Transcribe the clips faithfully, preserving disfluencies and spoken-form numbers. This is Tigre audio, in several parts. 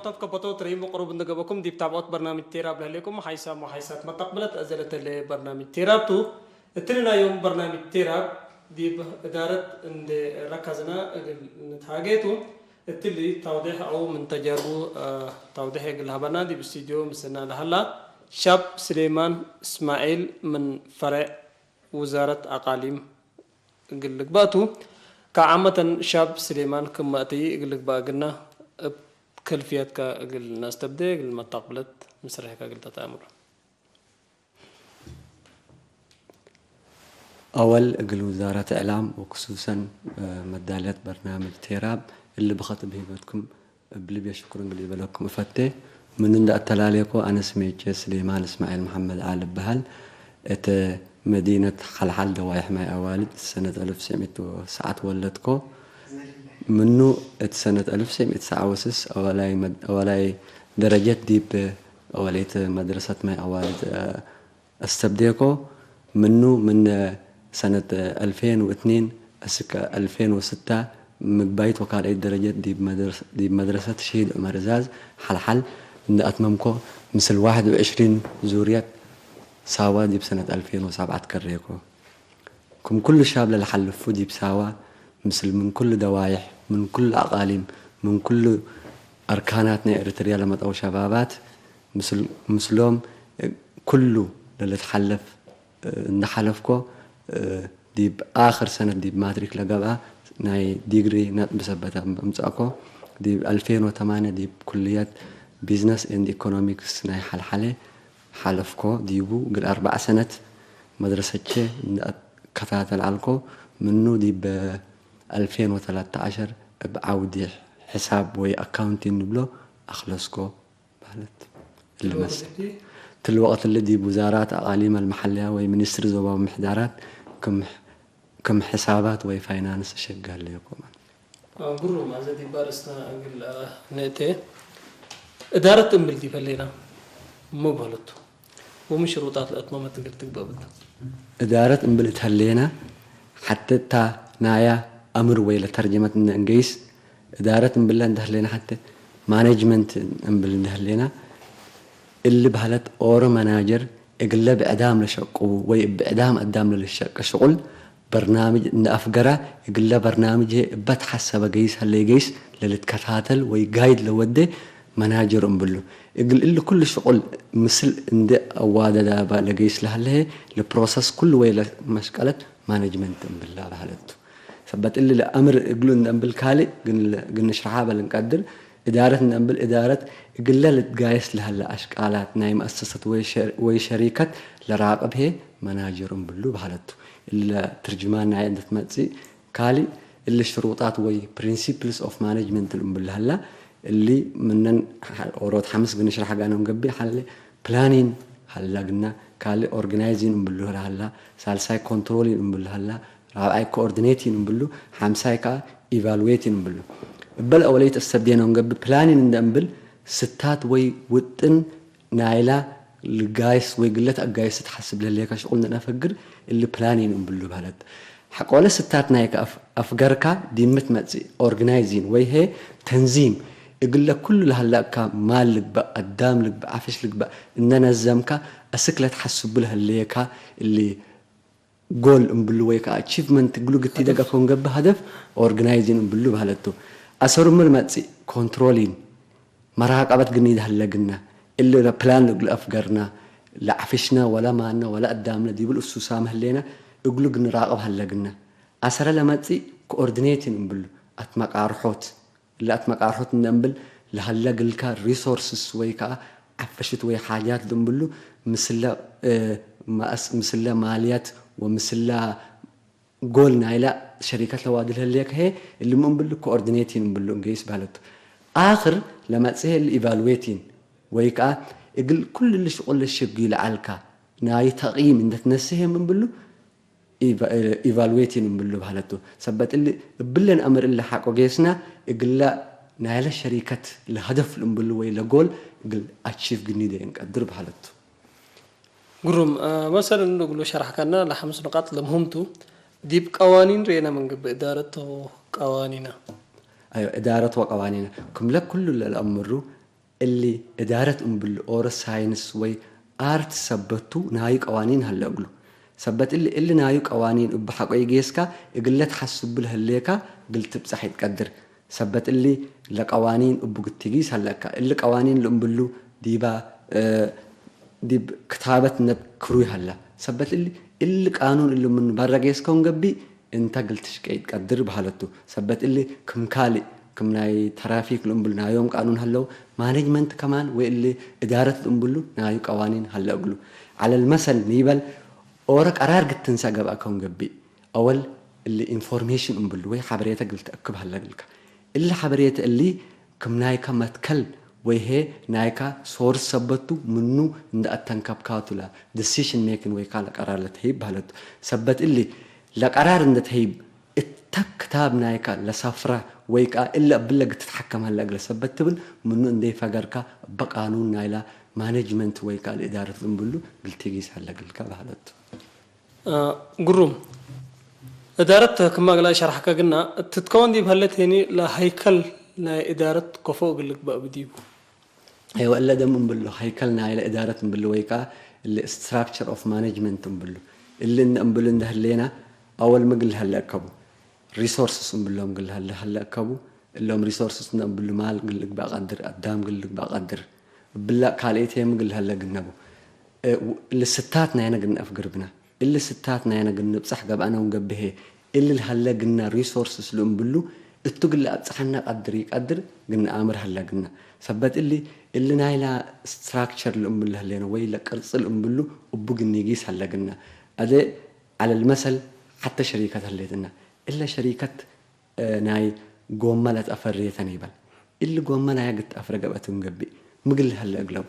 ተፍከበቶ ትረሂም ወቅሩብ እንደ ገበኩም ዲብ ታብዖት በርናምጅ ቴራብ ለህሌኩም ሓይሳም ወሓይሳት መተቅብለት አዘ ለተሌ በርናምጅ ቴራብ ቱ። እትሊ ናይ ዮም በርናምጅ ቴራብ ዲብ እዳረት እንዴ ረከዝና እግል ንትሃጌ ቱ። እትሊ ታውዴሕ አው ምን ተጃርቡ፣ አ፣ ታውዴሕ እግል ሀበና ዲብ ስቱድዮ ምስልና ለሀላ ሻብ ስሌማን እስማዒል ምን ፈሬዕ ውዛረት አቃሊም እግል ልግባእ ቱ። ከዓመተን ሻብ ስሌማን ክም መእተዪ እግል ልግባእ እግልና፣ እብ ከልፍየትከ እግል ነአስተብዴ እግል መታቅብለት ምስርሕከ እግል ተተአምሩ። አወል እግል ውዛረት እዕላም ወክሱሰን መዳልየት በርናምጅ ቴራብ እሊ ብከት እብ ሂበትኩም እብ ልብየ ሽኩር እንግዲህ በለኩም እፈቴ። ምኑ እንደ አተላሌኮ፣ አነ ስሜቼ ስሌማን እስማዒል መሐመድ ዓሊ እበሃል። እተ መዲነት ሐልሐል ደዋይሕ ማይ አዋልድ ሰነት አልፍ ወትሰዕ ሚእት ወሰዓ ተወለድኮ። ምኑ እት ሰነት አልፍ ወትሰዕ ሚእት ወሰዓ ወስስ አወላይ መድ-፣ አወላይ ደረጀት ዲብ አወሌት መድረሰት ማይ አዋልድ አስተብዴኮ። ምኑ ምን ሰነት አልፌን ወእትኔን እስከ አልፌን ወስተ ምግባይት ወካልአይት ደረጀት ዲብ መድረስ-፣ ዲብ መድረሰት ሸሂድ ዑመር እዛዝ ሐልሐል እንደ አትመምኮ፣ ምስል ዋሕድ ወዕሽሪን ዙርየት ሳዋ ዲብ ሰነት አልፌን ወሰብዓ ትከሬኮ። ክም ኩሉ ሻብ ለለሐልፉ ዲብ ሳዋ፣ ምስል ምን ኩሉ ደዋይሕ፣ ምን ኩሉ አቃሊም፣ ምን ኩሉ አርካናት ናይ ኤሪትርያ ለመጠው ሸባባት፣ ምስል-፣ ምስሎም ኩሉ ለልትሐለፍ እንደ ሐለፍኮ፣ ዲብ አክር ሰነት ዲብ ማትሪክ ለገብአ ናይ ዲግሪ ነጥብ ሰበት አምጸእኮ። ዲብ አልፌን ወተማንየ ዲብ ኩልየት ቢዝነስ ኤንድ ኢኮኖሚክስ ናይ ሐልሐለ ሐለፍኮ። ዲቡ እግል አርበዕ ሰነት መድረሰቼ እንደ አትከታተል ዐልኮ። ምኑ ዲብ አልፌን ወተላተ ዐሸር እብ ዐውዲ ሕሳብ ወይ አካውንቲንግ ንብሎ አክለስኮ። በህለት። እሊ ትልወቅት መስ-፣ እሊ ትልወቅት እሊ ዲብ ውዛራት አቃሊም አልመሐልያ ወይ ሚኒስትሪ ዞባዊ ምሕዳራት ክም፣ ክም ሕሳባት ወይ ፋይናንስ እሸግህ ህሌኮ ማለት። አዎ፣ ግሩም። አዘ ዲብ አርእስትና እግል፣ አ፣ ንእቴ፣ እዳረት እምብል ዲብ ህሌና ሙ በህለቱ? ወምን ሽሩጣት ለአትመመት እግል ትግበእ ብታ? እዳረት እምብል እት ህሌና፣ ሐቴ እታ ናያ አምር ወይ ለተርጀመት እነ እንገይስ፣ እዳረት እምብለ እንደ ህሌነ ሐቴ ማኔጅመንት እምብል እንደ ህሌና፣ እሊ በህለት ኦሮ መናጀር እግለ ብዕዳም ለሸቁ ወይ እብ ብዕዳም አዳም ለልሸቀ ሽቁል በርናምጅ እንደ አፍገረ፣ እግለ በርናምጅ ህዬ እበ ተሐሰበ ገይስ ሀለ ገይስ ለልትከታተል ወይ ጋይድ ለወዴ መናጀር እምብሉ። እግል እሊ ኩሉ ሽቁል ምስል እንደ አዋደዳበ ለገይስ ለሀለ ህዬ ለፕሮሰስ ኩሉ ወይ ለመሽቀለት ማኔጅመንት እምብላ በህለት ቱ። ሰበት እሊ ለአምር እግሉ እንደ እምብል ካልእ ግን፣ ግን ንሽርሓ በል እንቀድር። እዳረት እንደ እምብል እዳረት እግለ ልትጋየስ ለሀለ አሽቃላት ናይ መአሰሰት ወይ ሸር-፣ ወይ ሸሪከት ለራቅብ ህዬ መናጀር እምብሉ በህለት ቱ። እሊ ለትርጅማን ናይ እንደ ትመጽእ ካልእ እሊ ሽሩጣት ወይ ፕሪንሲፕልስ ኦፍ ማኔጅመንት እምብል ለሀላ እሊ ምነን ኦሮት ሐምስ ግን ሽርሕ ጋነም ገቢል ሀለ ፕላኒን ሀላ ግና ካልእ ኦርጋናይዚን እምብሉ ለሀላ ሳልሳይ ኮንትሮሊን እምብሉ ለሀላ ራብዓይ ኮኦርዲኔቲን እምብሉ፣ ሐምሳይ ከኣ ኢቫሉዌቲን እምብሉ። እበ ለአወለይት እሰዴ ነንገብእ ፕላኒን እንደ እምብል፣ ስታት ወይ ውጥን ናይላ ልጋይስ ወይ ግለት አጋይስ ትሐስብ ለህሌከ ሽቁል እንደ ነፈግር፣ እሊ ፕላኒን እምብሉ በህለት። ሐቆለ ስታት ናይከ አፍ-፣ አፍገርካ ዲምት መጽእ፣ ኦርጋናይዚን ወይ ህዬ ተንዚም፣ እግለ ኩሉ ለሀለ እካ ማል ልግበእ፣ አዳም ልግበእ፣ ዐፍሽ ልግበእ፣ እንደ ነዘምካ፣ አስክ ለትሐስቡ ለህሌካ እሊ ጎል እምብሉ ወይ ከአ አቺቭመንት እግሉ ግቲ ሀደፍ። ደገፈው እንገብእ ሀደፍ ኦርጋናይዚን እምብሉ በህለት ቱ። አሰሩ ምን መጽእ ኮንትሮሊን መራቀበት ግኒድ ሀለ ግና፣ እሊ ለፕላን እግሉ አፍገርና፣ ለዐፍሽነ ወለ ማነ ወለ አዳምነ ዲብሉ እሱሳም ህሌነ እግሉ ግንራቅብ ሀለ ግና። አሰረ ለመጽእ ኮኦርዲኔቲን እምብሉ አትመቃርሖት። ለአትመቃርሖት እንደ እምብል ለሀለ ግልካ ሪሶርስስ ወይ ከአ ዐፈሽት ወይ ሓጃት እምብሉ ምስለ፣ እ፣ መአስ-፣ ምስለ ማልያት ወምስለ ጎል ናይላ ሸሪከት ለዋድል ህሌክ ህዬ እሊ ምን እምብሉ ኮኦርዲኔቲን እምብሉ እንገይስ በህለት ቱ። አክር ለመጽእ ህዬ እሊ ኢቫሉዌቲን ወይ ከአ እግል ኩሉ እሊ ሽቁል ለሸግዩ ለዐልካ ናይ ተቅይም እንደ ትነስእ ህዬ ምን እምብሉ ኢቫ-፣ ኢቫሉዌቲን እምብሉ በህለት ቱ። ሰበት እሊ እብለን አምር እለ ሐቆ ጌስና እግለ ናይለ ሸሪከት ለሀደፍ እምብሉ ወይ ለጎል እግል አቺቭ ግኒደ እንቀድር በህለት ቱ። ግሩም። አ፣ መሰለን እግሉ ሸርሐከና ለሐምስ ንቃጥ ለምህም ቱ። ዲብ ቀዋኒን ርኤና ምን ገብእ፣ እዳረት ወቀዋኒና። አዮ፣ እዳረት ወቀዋኒና። ክምለ ኩሉ ለለአምሩ እሊ እዳረት እምብሉ ኦሮ ሳይንስ ወይ አርት ሰበት ቱ ናዩ ቀዋኒን ሀለ እግሉ። ሰበት እሊ፣ እሊ ናዩ ቀዋኒን እብ ሐቆ ኢጌስካ እግለ ተሐስቡ ለህሌካ እግል ትብጸሕ ኢትቀድር። ሰበት እሊ ለቀዋኒን እቡ ግትጊስ ሀለካ። እሊ ቀዋኒን ለእምብሉ ዲባ፣ እ፣ ዲብ ክታበት ነብ ክሩይ ሀላ። ሰበት እሊ፣ እሊ ቃኑን እሊ ምን በረ ጌስከውን ገቢእ እንተ እግል ትሽቄ ኢትቀድር በሀለቱ። ሰበት እሊ ክም ካልእ፣ ክም ናይ ተራፊክ ለእምብሉ ናዮም ቃኑን ሀለው፣ ማኔጅመንት ከማን ወይ እሊ እዳረት ለእምብሉ ናዩ ቀዋኒን ሀለ እግሉ። ዐለል መሰል ኒበል ኦሮ ቀራር ግትንሰእ ገብአ ከውን ገቢእ፣ አወል እሊ ኢንፎርሜሽን እምብሉ ወይ ሐበሬተ እግል ተአክብ ሀለ እግልከ። እሊ ሐበሬተ እሊ ክም ናይከ መትከል ወይ ህዬ ናይከ ሶርስ ሰበት ቱ ምኑ እንደ አተንከብካቱ ለ ዲሲሽን ሜኪን ወይ ከ ለቀራር ለተህይብ በሀለቱ። ሰበት እሊ ለቀራር እንደ ተህይብ እተ ክታብ ናይከ ለሰፍረ ወይ ከ እለ እብለ ግትትሐከም ሀለ እግለ ሰበት ትብል ምኑ እንዴ ፈገርከ እበ ቃኑን ናይለ ማኔጅመንት ወይ ከ ለእዳረት እምብሉ እግል ቲጊስ ሀለ እግልከ በሀለቱ። አ፣ ግሩም። እዳረት ክማ እግል ሸርሐከ ግና፣ እት ትትከወን ዲብ ሀለት ሄኒ ለሀይከል ናይ እዳረት ከፎ እግል ልግበእ ብዲቡ። አይወ፣ እለ ደም እምብሉ ሀይከል ናይለ እዳረት እምብሉ ወይ ከ እሊ ስትራክቸር ኦፍ ማኔጅመንት እምብሉ። እሊ እንደ እምብሉ እንደ ህሌና፣ አወል ሚ እግል ሀለ እከቡ? ሪሶርስስ እምብሎም እግል ሀለ፣ ሀለ እከቡ። እሎም ሪሶርስስ እንደ እምብሉ ማል እግል ልግበእ ቀድር፣ አዳም እግል ልግበእ ቀድር። እብለ ካልኤት ሄ ሚ እግል ሀለ ግነቡ? እ፣ ው-፣ እሊ ስታት ናይነ ግንአፍ ግርብና። እሊ ስታት ናይነ ግንብጸሕ ገብአነ ወንገብሄ፣ እሊ ለሀለ ግና ሪሶርስስ ለእምብሉ፣ እቱ ግለ አብጽሐነ ቀድር ኢቀድር ግንአምር ሀለ ግና። ሰበት እሊ፣ እሊ ናይላ ስትራክቸር ለእምብሉ ለህሌነ ወይ ለቅርጽ ለእምብሉ እቡ ግኒጊስ ሀለ ግና። አዜ ዐለል መሰል ሐተ ሸሪከት ህሌትነ። እለ ሸሪከት እ፣ ናይ ጎመ ለትአፈሬተ ኒበል። እሊ ጎመ ናየ ግትአፍረ ገብአት እንገብእ፣ ሚ እግል ሀለ እግለቡ?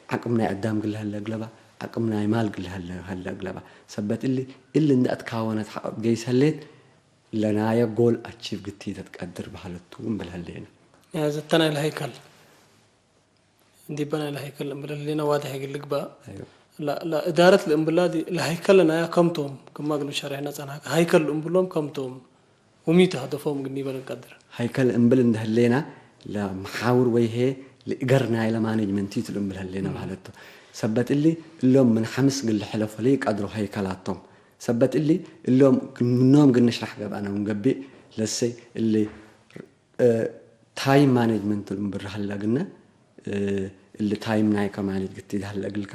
አቅም ናይ አዳም እግል ሀለ እግለባ፣ አቅም ናይ ማል እግል ሀለ፣ ሀለ እግለባ። ሰበት እሊ፣ እሊ እንደ አትካወነት ሐቆ ገይስ ህሌት፣ ለናየ ጎል አቺቭ ግቲተ ትቀድር በሀለቱ እምብል ህሌነ። ያ ዘተናይ ለሀይከል። ዲበ ናይ ለሀይከል እምብል ህሌነ ዋድሕ እግል ልግበእ። አይወ። ለ-፣ ለእዳረት ለእምብላ ዲ-፣ ለሀይከል ናያ ከም ቶም፣ ክማ እግል ሸሬሕነ ጸንሐከ፣ ሀይከል ለእምብሎም ከም ቶም፣ ወሚ ቱ ሀደፎም እግል ኒበል እንቀድር። ሀይከል እምብል እንደ ህሌና፣ ለመሓውር ወይ ህዬ ለእገር ናይለ ማኔጅመንት ቱ ለእምብል ህሌና እም። ማለት ቱ። ሰበት እሊ፣ እሎም ምን ሐምስ እግል ልሕለፎ ለኢቀድሮ ሀይከላት ቶም። ሰበት እሊ፣ እሎም ምኖም እግል ንሽራሕ ገብአነ ወንገብእ፣ ለሰ እሊ እ፣ ታይም ማኔጅመንት እምብል ሀለ ግነ፣ እ፣ እሊ ታይም ናይከ ማኔጅ ግቲት ሀለ እግልካ፣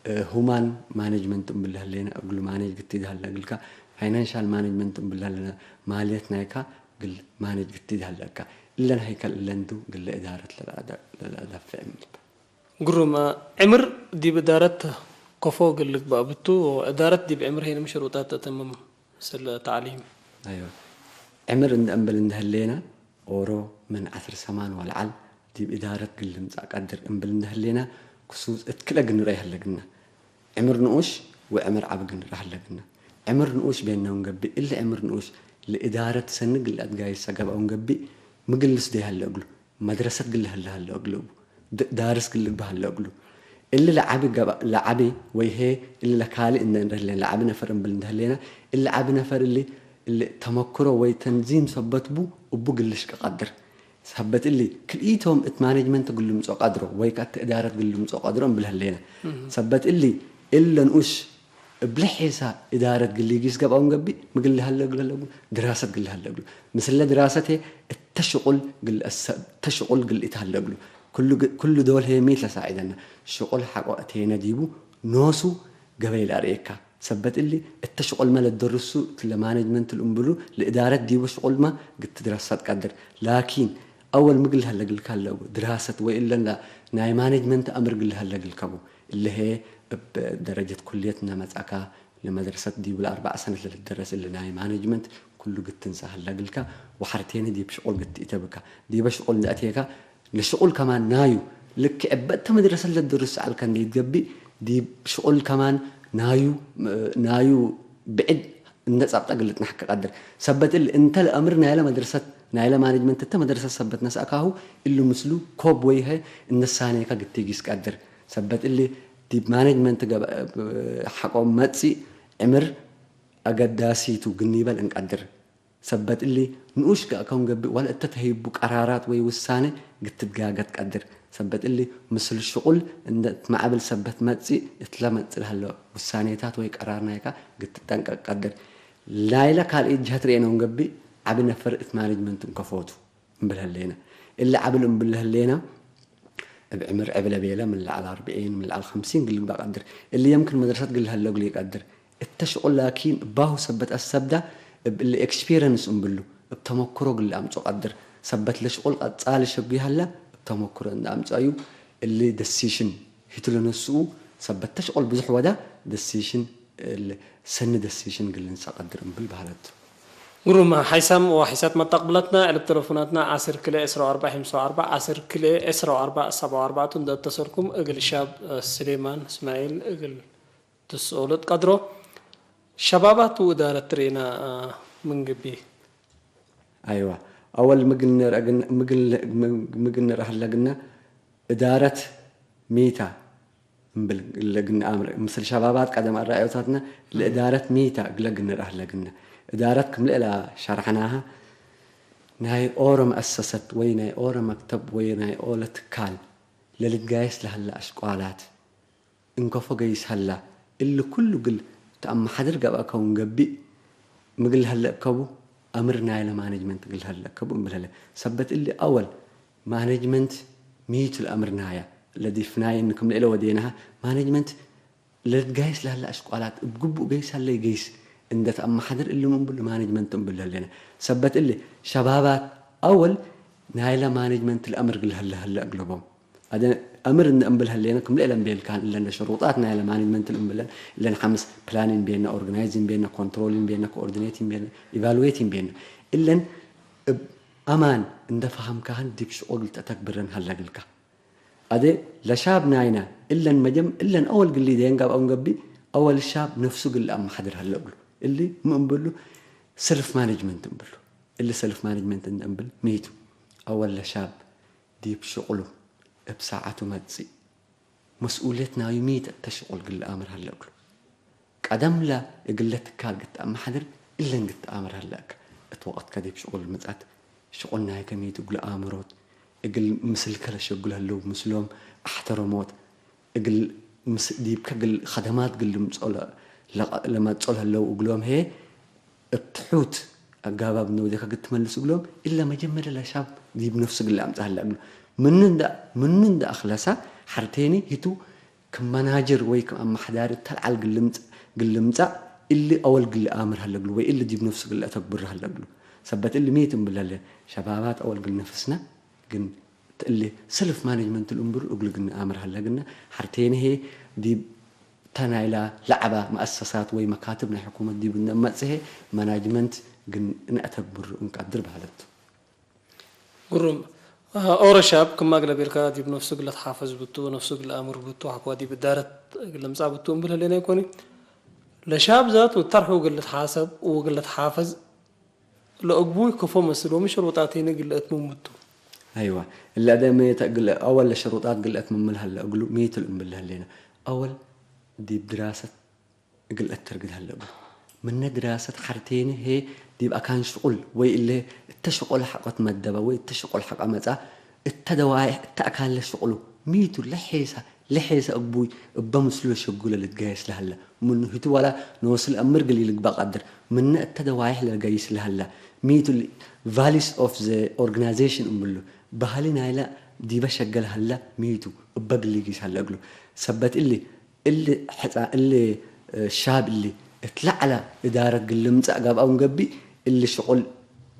እ፣ ሁማን ማኔጅመንት እምብል ህሌነ እግሉ ማኔጅ ግቲት ሀለ እግልካ፣ ፋይናንሻል ማኔጅመንት እምብል ህሌነ ማልየት ናይካ እግል ማኔጅ ግቲት ሀለ እካ። እለን ሀይከል እለን ቱ እግል እዳረት ለለአደ-፣ ለለአደፍዕ እምብል። ግሩም። ዕምር ዲብ እዳረት ከፎ እግል ልግበእ ብቱ፣ ወእዳረት ዲብ ዕምር ሄንም ሽሩጣት ተትምም፣ ምስል ተዕሊም። አይወ። ዕምር እንደ እምብል እንደ ህሌና፣ ኦሮ ምን ዐስር ሰማን ወለዐል ዲብ እዳረት እግል ልምጸእ ቀድር እምብል እንደ ህሌና፣ ክሱስ እት ክልኤ ግንረኤ ሀለ ግና። ዕምር ንኡሽ ወዕምር ዐቢ ግንረ ሀለ ግና። ዕምር ንኡሽ ቤነ ወንገብእ፣ እሊ ዕምር ንኡሽ ለእዳረት ሰኒ እግል ለአትጋይሰ ገብአ ወንገብእ፣ ምግል ልስደይ ሀለ እግሉ። መድረሰት እግል ለሀለ ሀለ እግሉ እቡ፣ ድ-፣ ዳርስ እግል ልግበእ ሀለ እግሉ። እሊ ለዐቢ ገብአ፣ ለዐቢ ወይ ህዬ እሊ ለካልእ እንደ እንረህሌን ለዐቢ ነፈር እምብል እንደ ህሌና፣ እሊ ዐቢ ነፈር እሊ፣ እሊ ተመክሮ ወይ ተንዚም ሰበት ቡ፣ እቡ እግል ልሽቅ ቀድር። ሰበት እሊ፣ ክልኢቶም እት ማኔጅመንት እግል ልምጽኦ ቀድሮ፣ ወይ ከእት እዳረት እግል ልምጽኦ ቀድሮ እምብል ህሌና። እህ። ሰበት እሊ፣ እሊ ለንኡሽ እብ ለሔሳ እዳረት እግል ሊጊስ ገብአው እንገብእ፣ ምግል ለሀለ እግል ለቡ ድራሰት እግል ለሀለ እግሉ። ምስለ ድራሰት ህዬ እተ ሽቁል እግል እሰ-፣ እተ ሽቁል እግል ኢተሀለ እግሉ። ክሉ ግ-፣ ክሉ ዶል ህዬ ሚ ለሳዕደነ? ሽቁል ሐቆ እቴነ ዲቡ ኖሱ ገበይ ለአርኤካ። ሰበት እሊ፣ እተ ሽቁልመ ለደርሱ እትለ ማኔጅመንት ለእምብሉ ለእዳረት ዲቡ ሽቁልመ ግት ድረሰት ቀድር። ላኪን፣ አወል ምግል ለሀለ እግልካ ለቡ ድራሰት ወይ እለን ለ-፣ ናይ ማኔጅመንት አምር እግል ለሀለ እግልከቡ። እሊ ህዬ እብ ደረጀት ኩልየት እንደ መጽአካ፣ ለመድረሰት ዲቡ ለአርበዕ ሰነት ለልትደረስ እሊ ናይ ማኔጅመንት ኩሉ ግትንሰ ሀለ እግልካ፣ ወሐርቴኒ ዲብ ሽቁል ግት ኢተብካ። ዲበ ሽቁል እንደ አቴካ፣ ለሽቁል ከማን ናዩ፣ ልክ እበ እተ መድረሰት ለትደርስ ዐልከ እንዴ ኢትገብእ፣ ዲብ ሽቁል ከማን ናዩ፣ ናዩ ብዕድ እንደ ጸብጠ እግል ልትነሐከ ቀድር። ሰበት እሊ፣ እንተ ለአምር ናይለ መድረሰት፣ ናይለ ማኔጅመንት እተ መድረሰት ሰበት ነስአካሁ፣ እሉ ምስሉ ኮብ ወይሀ እንሳኔከ ግትጊስ ቀድር። ሰበት እሊ፣ ዲብ ማኔጅመንት ገበ-፣ ሐቆ መጽእ ዕምር አገዳሲቱ ግኒበል እንቀድር። ሰበት እሊ፣ ንኡሽ ገአ ከውን ገብእ፣ ወለ እተ ተህይቡ ቀራራት ወይ ውሳኔ ግትትጋገ ትቀድር። ሰበት እሊ፣ ምስል ሽቁል እንደ ትመዐብል ሰበት መጽእ፣ እትለ መጽእ ለሀለ ውሳኔታት ወይ ቀራር ናይካ ግትጠንቀቅ ቀድር። ናይለ ካልኢት ጀሀት ርኤ ነውን ገብእ፣ ዐቢ ነፈር እት ማኔጅመንት እንከፎቱ እምብል ህሌነ። እሊ ዐቢ እምብል ህሌነ፣ እብ ዕምር ዕብ ለቤለ ምን ለዐል አርብዒን፣ ምን ለዐል ሐምሲን እግል ልግበእ ቀድር። እሊ የምክን መድረሰት እግል ለሀለው እግል ኢቀድር። እተ ሽቁል ላኪን እባሁ ሰበት አሰብዳ፣ እብ እሊ ኤክስፒረንስ እምብሉ፣ እብ ተመክሮ እግል ለአምጾ ቀድር። ሰበት ለሽቁል ቀጻሊ ሸጉ ይሀለ፣ እብ ተመክሮ እንደ አምጸዩ፣ እሊ ደሲሽን ህቱ ለነስኡ፣ ሰበት እተ ሽቁል ብዙሕ ወዳ፣ ደሲሽን እሊ ሰኒ ደሲሽን እግል ልንሰእ ቀድር እምብል በሀለት። ግሩም። ሓይሳም ወሓይሳት መጣቅብላትና፣ ዕልብ ተለፉናትና፣ ዐስር ክልኤ ዕስራ ወአርባዕ ሐምሳ ወአርባዕ፣ ዐስር ክልኤ ዕስራ ወአርባዕ ሰብዓ ወአርባዕቱ እንደ እተሰልኩም እግል ሻብ፣ እ፣ ስሌማን እስማዒል እግል ትስኦሉ ትቀድሮ። ሸባባት ወእዳረት ትሬና፣ እ፣ ምን ግቢ? አይዋ። አወል ምግል ንርአ ግና፣ ምግል፣ ምግል ንርአ ህለ ግና፣ እዳረት ሚ ታ? እምብል እግል ግና አምር፣ ምስል ሸባባት ቀደም አራአዮታትነ ለእዳረት ሚ ታ እግለ ግንርአህ ለግነ። እዳረት ክም ለእላ ሸርሐናሃ፣ ናይ ኦሮ መአሰሰት ወይ ናይ ኦሮ መክተብ ወይ ናይ ኦለ ትካል ለልትጋየስ ለሀለ አሽቋላት እንከፎ ገይስ ሀላ፣ እሊ ኩሉ እግል ተአመሐድር ገብአ ከውን ገብእ፣ ምግል ለሀለ እከቡ፣ አምር ናይለ ማኔጅመንት እግል ለሀለ እከቡ እምብል ሀለ። ሰበት እሊ አወል ማኔጅመንት ሚ ቱ ለአምር ናያ፣ ለዲፍናይን ክም ለእለ ወዴናሃ፣ ማኔጅመንት ለልትጋይስ ለሀለ አሽቋላት እብ ግቡእ ገይስ ሀለ ይገይስ፣ እንደ ተአመሐድር እሊ ምን ብሉ ማኔጅመንት እምብል ሀሌነ። ሰበት እሊ ሸባባት አወል ናይለ ማኔጅመንት ለአምር እግል ሀለ ሀለ እግለቦም። አደ አምር እንደ እምብል ሀሌነ ክም ለእለን ቤልካን እለን ለሽሩጣት ናይለ ማኔጅመንት እምብለን እለን ሐምስ ፕላኒን ቤነ፣ ኦርጋናይዚን ቤነ፣ ኮንትሮሊን ቤነ፣ ኮኦርዲኔቲን ቤነ፣ ኢቫሉዌቲን ቤነ። እለን እብ አማን እንደ ፈሀምካህን ዲብ ሽቁል ተተግብረን ሀለ እግልካ። አደ ለሻብ ናይና እለን መጀም እለን አወል ግሊ ደንጋብ አውን ገቢ አወል ሻብ ነፍሱ ግል አመሐድር ሀለ እግሉ። እሊ ምን እምብሉ ሰልፍ ማኔጅመንት እምብሉ። እሊ ሰልፍ ማኔጅመንት እንደ እምብል ሚ ቱ አወል ለሻብ ዲብ ሽቁሉ እብ ሳዐቱ መጽእ። መስኡልየት ናዩ ሚ ተ እተ ሽቁል ግል አምር ሀለ እግሉ። ቀደም ለ እግለ ትካል ግትአመሐድር እለን ግትአምር ሀለ እከ። እት ወቅትከ ዲብ ሽቁል ምጽአት ሽቁል ናይከ ሚ ቱ እግል አምሮት፣ እግል ምስልከ ለሸጉል ሀለው ምስሎም አሕተረሞት፣ እግል ምስ-፣ ዲብከ እግል ከደማት እግል ልምጾ ለ-፣ ለቀ-፣ ለመጾ ለሀለው እግሎም ህዬ እብ ትሑት አጋባብ እነ ወዴከ እግል ትመልስ እግሎም፣ እለ መጀመርያ ለሻብ ዲብ ነፍሱ እግል ለአምጽእ ሀለ እግሉ። ምኑ እንደ፣ ምኑ እንደ አክለሰ ሐርቴኒ ሂቱ ክም መናጀር ወይ ክም አመሐዳሪ ተልዓል እግል ልምጽእ፣ እግል ልምጸእ እሊ አወል እግል ለአምር ሀለ እግሉ ወይ እሊ ዲብ ነፍሱ እግል ለአተግብር ሀለ እግሉ። ሰበት እሊ ሚ ቱ እምብል ሀለ፣ ሸባባት አወል እግል ነፍስነ ግን እሊ ሰልፍ ማኔጅመንት ለእምብሩ እግሉ ግን አምር ሀለ ግነ፣ ሐርቴነ ህዬ ዲብ ተ ናይላ ለዐበ መአሰሳት ወይ መካትብ ናይ ሕኩመት ዲብ እንመጽእ ህዬ ማናጅመንት ግን እንአተግብሩ እንቀድር በሀለት። ግሩም። ኦሮ ሻብ ክማ እግለ ቤልካ ዲብ ነፍሱ እግል ለትሓፈዝ ብቱ፣ ነፍሱ እግል ለአምር ብቱ፣ ሐቆ ዲብ እዳረት እግል ልምጻእ ብቱ እምብል ህሌነ ኢኮኒ። ለሻብ ዛቱ ተርሑ እግል ልትሓሰብ ወእግል ልትሓፈዝ ለእግቡይ ክፎ መስል ወምን ሽሩጣቲኒ እግል ለአትምሙ ቱ። አይዋ፣ እለ አደመ እግል አወል ለሽሩጣት እግል ለአትምምል ሀለ እግሉ ሚ ቱ እምብል ሀሌነ። አወል ዲብ ድራሰት እግል አተርግድ ሀለ እግሉ። ምነ ድራሰት ሐርቴኒ ህዬ ዲብ አካን ሽቁል ወይ እለ እተ ሽቁል ሐቆ ትመደበ ወይ እተ ሽቁል ሐቆ መጽአ እተ ደዋይሕ እተ አካን ለሽቁሉ ሚ ቱ ለሔሰ ለሔሰ እግቡይ እበ ምስሉ ለሸጉለ ልትገየስ ለሀለ፣ ምኑ ህቱ ወላ ኖሱ ለአምር እግል ኢልግበእ ቀድር። ምነ እተ ደዋይሕ ለልገይስ ለሀለ፣ ሚ ቱ ል-፣ values of the organization እምብሉ፣ ባህሊ ናይለ ዲበ ሸገ ለሀለ ሚ ቱ እበ እግል ሊጊስ ሀለ እግሉ። ሰበት እሊ፣ እሊ ሕጻ-፣ እሊ ሻብ እሊ እት ለዐለ እዳረት እግል ልምጸእ ገብአውን ገብእ፣ እሊ ሽቁል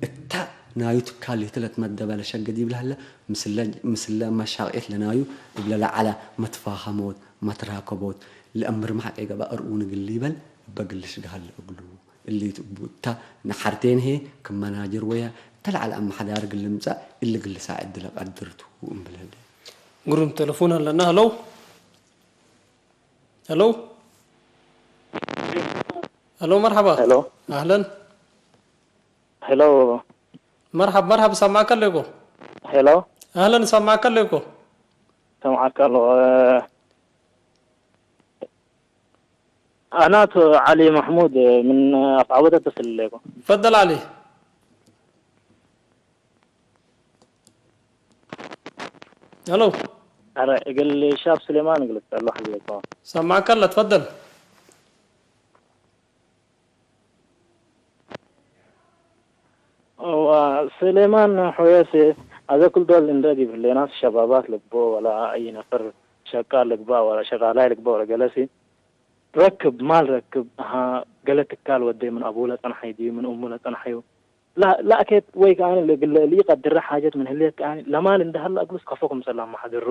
እተ ናዩ ትካል ህቱ ለትመደበ ለሸገ ዲብ ለሀለ፣ ምስለ፣ ምስለ መሻቂት ለናዩ እብለ ለዐለ መትፋሀሞት፣ መትራከቦት፣ ለአምር መሐቄ ገብአ እርኡን እግል ሊበል እበ እግል ልሽገ ሀለ እግሉ። እሊ ቱ እቡ እተ ነሐርቴን ህዬ ክም መናጀር ወያ እተ ለዐለ አመሐዳሪ እግል ልምጸእ እሊ እግል ልሳዕድ ለቀድር ቱ እምብል ህሌ። ግሩም ተለፉን ሀለና። ሀለው፣ ሀለው፣ ሀለው፣ መርሐባ። ሄሎ። አህለን። ሄሎ። መርሐብ፣ መርሐብ፣ እሰማዕከ አለይኮ። ሄሎ። አህለን፣ እሰማዕከ አለይኮ። ሰምዓከ አለሁ። አና ቱ ዐሊ መሕሙድ ምን አፍዐበተ እተስል እለይኮ። ፈደል ዐሊ። ሄሎ። አረ፣ እግል ሻብ ስሌማን እግል እትሰአሎ ሐዜኮ። ሰማዕከ ለትፈደል። ወስሌማን ሖየሲ፣ አዜ ክል ዶል እንደ ዲብ ህሌናት ሸባባት ልግበኦ ወለ አይ ነፈር ሸቃል ልግበእ ወለ ሸቃላይ ልግበእ ወለ ገለሲ ረክብ፣ ማል ረክብ፣ አሃ፣ ገሌ ትካል ወዴ ምን አቡ ለጸንሐዩ ዲዩ ምን እሙ ለጸንሐዩ፣ ላ-፣ ላእኬት ወይ ከአኒ ለእግለ ለኢቀድረ ሓጀት ምን ህሌት ከአኒ ለማል እንደ ሀለ እግሉስ ከፎ ክምሰል ለአመሓድሩ።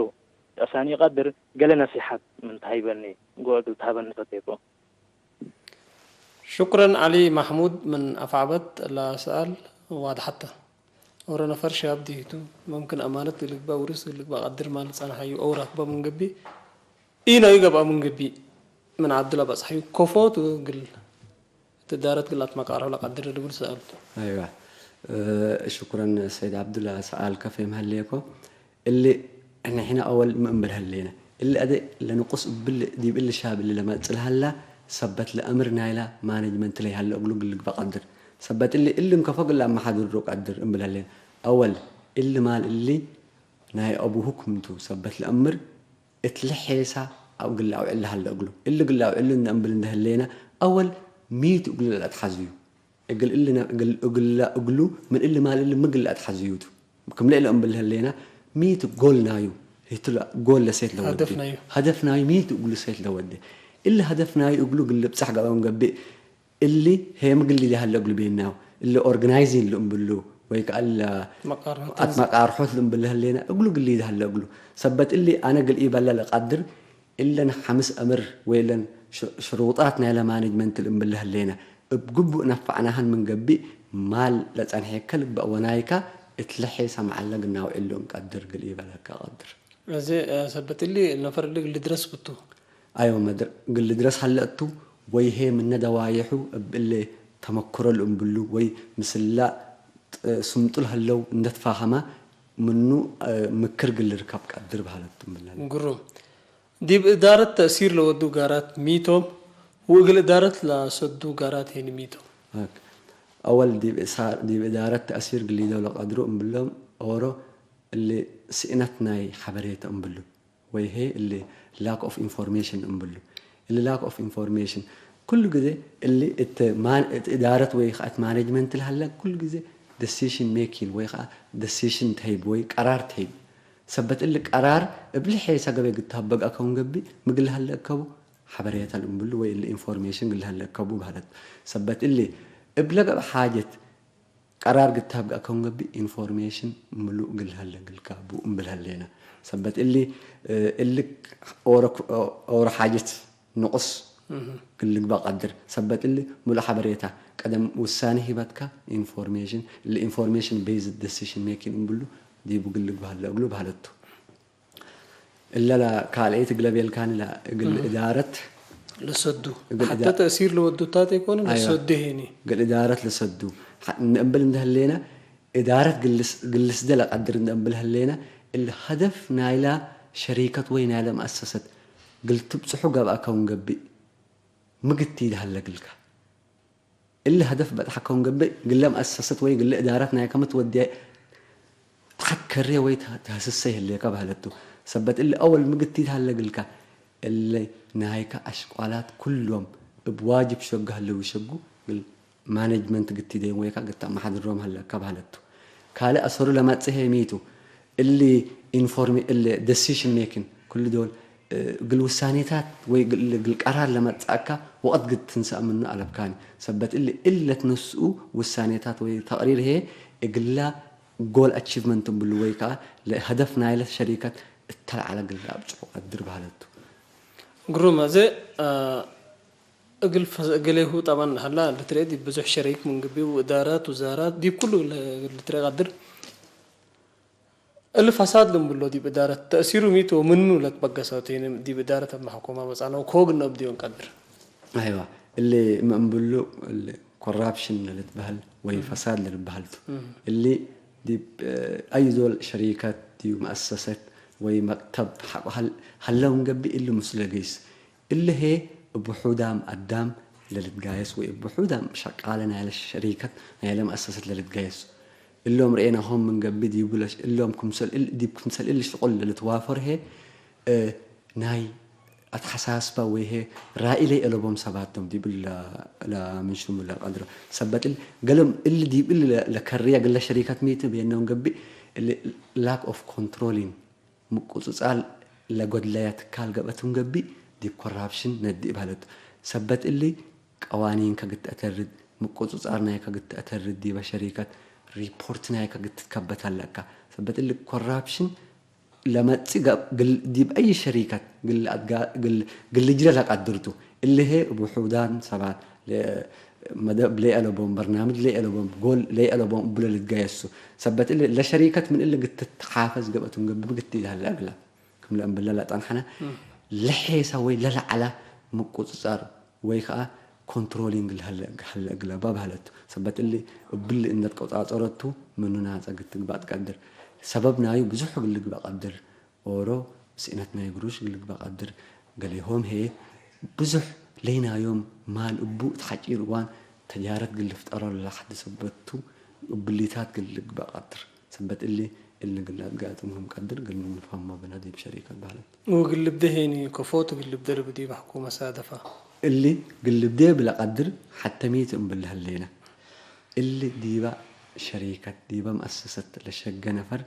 አሳኒ ኢቀድር፣ ገሌ ነሲሐት ምን ተሀይበኒ፣ ጎ እግል ተሀበኒ ፈቴኮ። ሹክረን ዐሊ ማሕሙድ ምን አፍዐበት ለሰአል ዋድሐተ። ኦሮ ነፈር ሻብ ዲቱ፣ መምክን አማነት ልግበእ ውርስ ልግበእ ቀድር ማል ጸንሐዩ አው ረክበ ምን ገብእ፣ ኢነዩ ገብአ ምን ገብእ፣ ምን ዐዱ ለበጽሐዩ ከፎቱ እግል እት እዳረት እግል አትመቃርሖ ለቀድር ልብል ሰአል ቱ። አይዋ፣ እ፣ ሽኩረን ሰይድ ዐብዱላ፣ ሰአልከ ፌም ሀሌኮ። እሊ ንሕነ አወል ሚ እምብል ሀሌነ፣ እሊ አዜ ለንቁስ እብል ዲብ እሊ ሻብ እሊ ለመጽእ ለሀላ ሰበት ለአምር ናይላ ማኔጅመንት ለይሀለ እግሉ እግል ልግበእ ቀድር። ሰበት እሊ፣ እሊ እንከፎ እግል ለአመሓድሮ ቀድር እምብል ሀሌነ። አወል፣ እሊ ማል እሊ ናይ አቡሁ ክምቱ ሰበት ለአምር እትሊ ሔሳ እግል ለአውዕል ለሀለ እግሉ። እሊ እግል ለአውዕል እንደ እምብል እንደ ህሌነ፣ አወል ሚቱ እግሉ ለአትሐዝዩ። እግል እሊ ነ-፣ እግል፣ እግል፣ እግሉ ምን እሊ ማል እሊ ምግል ለአትሐዝዩቱ። ክም ለእለ እምብል ህሌና፣ ሚት ጎል ናዩ፣ ህቱ ለ-፣ ጎል ለሴት ለወዴ። ሀደፍ ናዩ። ሀደፍ ናዩ ሚት እግሉ ሴት ለወዴ። እሊ ሀደፍ ናዩ እግሉ እግል ልብጻሕ ገብአ እንገብእ፣ እሊ ሄ ምግል ሊዲ ሀለ እግሉ ቤናው። እሊ ኦርጋናይዚንግ ልእምብሉ፣ ወይ ከአለ መቃርሖት አት መቃርሖት ልእምብል ህሌና፣ እግሉ እግል ሊዲ ሀለ እግሉ። ሰበት እሊ አነ እግል ኢበለ ለቀድር፣ እለን ሐምስ አምር ወእለን ሽ-፣ ሽሩጣት ናይለ ማኔጅመንት ልእምብል ለህሌነ፣ እብ ግቡእ ነፈዕናህን ምን ገብእ፣ ማል ለጸንሔከ ልግበእ ወናይካ እት ለሔሰ መዐለ እግል ናውዕሉ እንቀድር እግል ኢበለከ ቀድር። አዜ፣ እ፣ ሰበት እሊ ነፈር እሊ እግል ልድረስ ብቱ። አይወ መድር እግል ልድረስ ሀለ እቱ፣ ወይሄ ምነ ደዋዬሑ እብ እለ ተመክሮ ልእምብሉ፣ ወይ ምስላ ጥ-፣ ስምጡ ለህለው እንደ ትፋሀመ ምኑ፣ እ፣ ምክር እግል ልርከብ ቀድር በሀለት እምብለነ። ግሩም። ዲብ እዳረት ተእሲር ለወዱ ጋራት ሚቶም፣ ወእግል እዳረት ለሰዱ ጋራት ሄኒ ሚቶም? ኦኬ። አወል ዲብ እሳ-፣ ዲብ እዳረት ተእሲር ግሊደው ለቀድሩ እምብሎም ኦሮ እሊ ስእነት ናይ ሐበሬተ እምብሉ፣ ወይ ሄ እሊ lack of information እምብሉ። እሊ lack of information ኩሉ ግዜ እሊ እት ማን-፣ እት እዳረት ወይ ከእት ማኔጅመንት ለሀለ ኩሉ ግዜ decision making ወይ ከአ decision ተህይብ ወይ ቀራር ተህይብ። ሰበት እሊ ቀራር እብሊ ሔሰ ገበይ ግታበግ አከውን ገብእ ምግል ሀለ እከቡ ሐበሬተ ልእምብሉ ወይ እሊ ኢንፎርሜሽን ግል ሀለ እከቡ በህለት። ሰበት እሊ እብለ ገብእ ሓጀት ቀራር ግታብግ አከውን ገብእ ኢንፎርሜሽን ምሉእ ግል ሀለ ግልካ ቡ እምብል ሀሌነ። ሰበት እሊ፣ እ፣ እሊ ኦሮ፣ ኦሮ ሓጀት ንቁስ እህ። ግል ልግበእ ቀድር። ሰበት እሊ ምሉእ ሐበሬታ ቀደም ውሳኔ ሂበትካ ኢንፎርሜሽን፣ እሊ ኢንፎርሜሽን ቤዝድ ዲሲሽን ሜኪንግ እምብሉ ዲቡ ግል ልግበእ ሀለ እግሉ በህለቱ። እለ ለካልኤት እግለ ቤልካኒ ለእግል እህ። እዳረት ለሰዱ እግል ሐተ እዳ-፣ ተእሲር ለወዱታት ኢኮን አይዋ። ለሰዱ ሄኒ። እግል እዳረት ለሰዱ ሐ-፣ እንደ እምብል እንደ ህሌነ እዳረት ግልስ-፣ ግልስደ ለቀድር እንደ እምብል ህሌነ እሊ ሀደፍ ናይላ ሸሪከት ወይ ናይለ መአሰሰት ግል ትብጽሑ ገብአ ከውን ገብእ ምግቲ ደሀለ ግልካ። እሊ ሀደፍ በጽሐ ከውን ገብእ፣ ግለ መአሰሰት ወይ ግለ እዳረት ናይከ ምትወድየ ተሐት ከሬ ወይ ተ-፣ ተህስሰ ይህሌከ በህለቱ። ሰበት እሊ አወል ምግቲት ሀለ ግልካ፣ እሊ ናይከ አሽቋላት ኩሎም እብ ዋጅብ ሸጉ ሀለው ይሸጉ፣ ግል ማኔጅመንት ግቲ ደይም ወይካ ግታ መሐድሮም ሀለከ በህለቱ። ካልእ አሰሩ ለመጽእ ሄ ሚቱ፣ እሊ ኢንፎርሜ-፣ እሊ ዲሲሽን ሜኪንግ፣ ኩሉ ዶል፣ እ፣ እግል ውሳኔታት ወይ እግል፣ እግል ቀራር ለመጽአካ ወቅት ግድ ትንሰእ ምኑ አለብካኒ። ሰበት እሊ፣ እሊ ለትነስኡ ውሳኔታት ወይ ተቅሪር ህዬ፣ እግላ ጎል አቺቭመንት እብሉ ወይ ከአ ለሀደፍ ናይለ ሸሪከት እተ ለዐለ እግል ለአብጽሑ ቀድር በህለቱ። ግሩም። አዜ፣ አ፣ እግል ፈ-፣ እግሌሁ ጠበን ሀላ ልትርኤ ዲብ ብዙሕ ሸሪክ ምን ግቢ ወእዳራት፣ ውዛራት፣ ዲብ ኩሉ ለ-፣ ልትርኤ ቀድር። እሊ ፈሳድ ልምብሎ ዲብ እዳረት ተእሲሩ ሚቱ ወምኑ ለትበገሰ ቴነ ዲብ እዳረት እብ መሐኮማ መጽአነ ወኮግነ እብ ዲዮን ቀድር። አይዋ፣ እሊ ሚ እምብሉ እሊ ኮራፕሽን ለልትበህል ወይ እም። ፈሳድ ለልበህል ቱ። እም። እሊ ዲብ፣ እ፣ አይ ዶል ሸሪከት ዲብ መአሰሰት ወይ መክተብ ሐቆ ሀል-፣ ሀለው እንገብእ እሊ ምስለ ገይስ እሊ ህዬ እብ ውሑዳም አዳም ለልትጋየስ ወይ እብ ውሑዳም ሸቃለ ናይለ ሸሪከት ናይለ መአሰሰት ለልትጋየስ። እሎም ርኤናሆም ምን ገብእ ዲቡ ለሽ-፣ እሎም ክምሰል እል-፣ ዲብ ክምሰል እሊ ሽቁል ለልትዋፈር ህዬ፣ እ፣ ናይ አትሐሳስባ ወይ ህዬ ራኢ ለይአለቦም ሰባት ቶም ዲብ እለ ለምንሽሙ ለቀድሮ። ሰበት እል ገለም እሊ ዲብ እሊ ለ-፣ ለከርያ ግለ ሸሪከት ሚ ቱ ቤነው እንገብእ፣ እሊ lack of controlling፣ ምቁጽጻር ለጎድለያ ትካል ገብአት እንገብእ፣ ዲብ ኮራፕሽን ነድእ በህለት። ሰበት እሊ ቀዋኒንከ ግትአተርድ፣ ምቁጽጻር ናይከ ግትአተርድ፣ ዲበ ሸሪከት ሪፖርት ናይከ ግትትከበት ሀለካ። ሰበት እሊ ኮራፕሽን ለመጽእ ገ-፣ ግል-፣ ዲብ አይ ሸሪከት ግል አትጋ-፣ ግል-፣ ግል ጅረ ለቀድር ቱ። እሊ ህዬ እብ ውሑዳን ሰባት ለ-፣ መደብ ለይአለቦም፣ በርናምጅ ለይአለቦም፣ ጎል ለይአለቦም እቡ ለልትገየሱ። ሰበት እሊ ለሸሪከት ምን እሊ ግትትሓፈዝ ገብአት እንገብእ ግትእ ለሀለ እግላ። ክም ለእምብለ ለጠንሐነ፣ እም። ለሔሰ ወይ ለለዐለ ምቁጽጻር ወይ ከአ ኮንትሮሊንግ ለሀለ፣ ሀለ እግለ ባብ ሀለቱ። ሰበት እሊ እብሊ እንደ ትቆጻጸረቱ ምኑ ናጸ ግትግባእ ትቀድር። ሰበብ ናዩ ብዙሕ እግል ልግበእ ቀድር። ኦሮ ስእነት ናይ ግሩሽ እግል ልግበእ ቀድር። ገሌሆም ህዬ ብዙሕ ለይናዮም ማል እቡ እት ሐጪር እዋን ተጃረት እግል ልፍጠሮ ለለሐድስ ሰበት ቱ እብሊታት እግል ልግበእ ቀድር። ሰበት እሊ፣ እሊ እግል ለአትጋጥም ክም ቀድር እግል ንፈህሞ ብነ ዲብ ሸሪከት በህለት። ወእግል ልብዴ ሄኒ ከፎት እግል ልብደር እብ ዲብ ሐኩመ ሳደፋ። እሊ እግል ልብዴ እብ ለቀድር ሐተ ሚ ቱ እምብል ለህሌነ። እሊ ዲበ ሸሪከት፣ ዲበ መአሰሰት ለሸገ ነፈር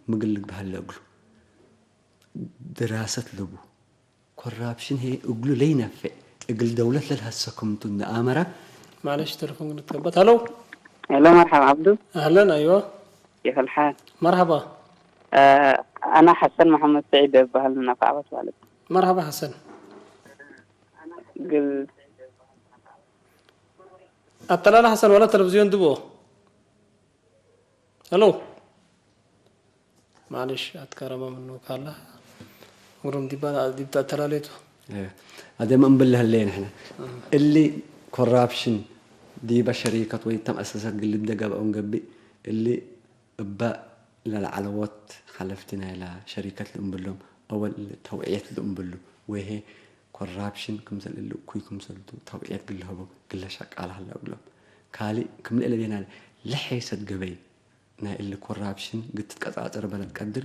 ሚ እግል ልግበእ ሀለ እግሉ። ድራሰት ለቡ። ኮራፕሽን ህዬ እግሉ ለይነፌዕ፣ እግል ደውለት ለልሀሰ ክምቱ እንደ አመረ። ማለሽ፣ ተለፎን ክንትከበት። ሀሎ። ሄሎ፣ መርሐባ ዐብዱ። አህለን፣ አይዋ። ኬፍ አልሓል? መርሐባ። አ፣ አና ሐሰን መሐመድ ሰዒድ እበሃል፣ ምን አፍዐበት ማለት። መርሐባ ሐሰን። ግል አተላለ ሐሰን ወለ ተለቪዝዮን ድቦ? ሄሎ። ማለሽ አትከረመ ምኑ ካለ እግሩም ዲባ ዲብ ተአተላሌቱ። አየ። አደም እምብል ለህሌ ንሕነ። እ። እሊ ኮራፕሽን ዲበ ሸሪከት ወይ ተምአሰሰት ግልብ ደገብአው እንገብእ፣ እሊ እበ ለለዐለዎት ሐለፍቲ ናይላ ሸሪከት ልእምብሎም አወል ተውዕየት ልእምብሉ ወይሄ ኮራፕሽን ክምሰል እሊ እኩይ ክምሰልቱ ተውዕየት ግለሀቦ ግለ ሸቃለ ሀለ እግሎም። ካልእ ክም ለእለ ቤናለ ለሔሰት ገበይ ናይ እሊ ኮራፕሽን ግትትቀጻጸር በለት ቀድር፣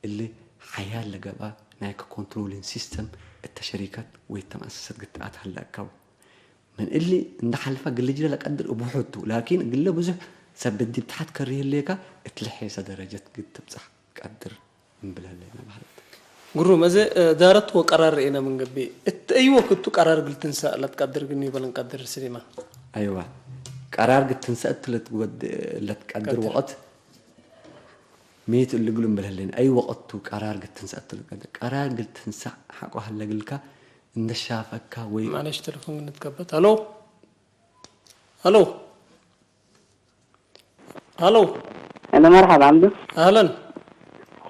እሊ ሐያል ለገብአ ናይከ ኮንትሮሊን ሲስተም እተ ሸሪከት ወይ እተ መአሰሰት ግትአት ሀለ አካው። ምን እሊ እንደ ሐልፈ ግልጅለ ለቀድር እቡ ሑቱ፣ ላኪን እግለ ብዙሕ ሰብ ዲብ ተሐት ከሪ ህሌከ እት ለሔሰ ደረጀት ግትብጸሕ ቀድር እምብል ህሌነ በህለት። ግሩም፣ እዘ፣ እ፣ ዳረት ወቀራር ርኤነ ምን ገብእ፣ እት አይ ወቅት ቱ ቀራር እግል ትንሰእ ለትቀድር ግን ይበል እንቀድር ስሊማን። አይዋ፣ ቀራር እግል ትንሰእ እት ለትወድ-፣ ለትቀድር ቀድር። ወቅት ሚ ቱ እሊ እግሉ እምብል ህሌነ። አይ ወቅት ቱ ቀራር እግል ትንሰእ እት ለትቀድር። ቀራር እግል ትንሰእ ሐቆ ሀለ እግልከ እንደ ሻፈካ ወይ ማለሽ ተለፎን ግን ንትከበት። ሀሎ። ሀሎ። ሀሎ። ሄሎ፣ መርሐባ አብዱ። አህለን።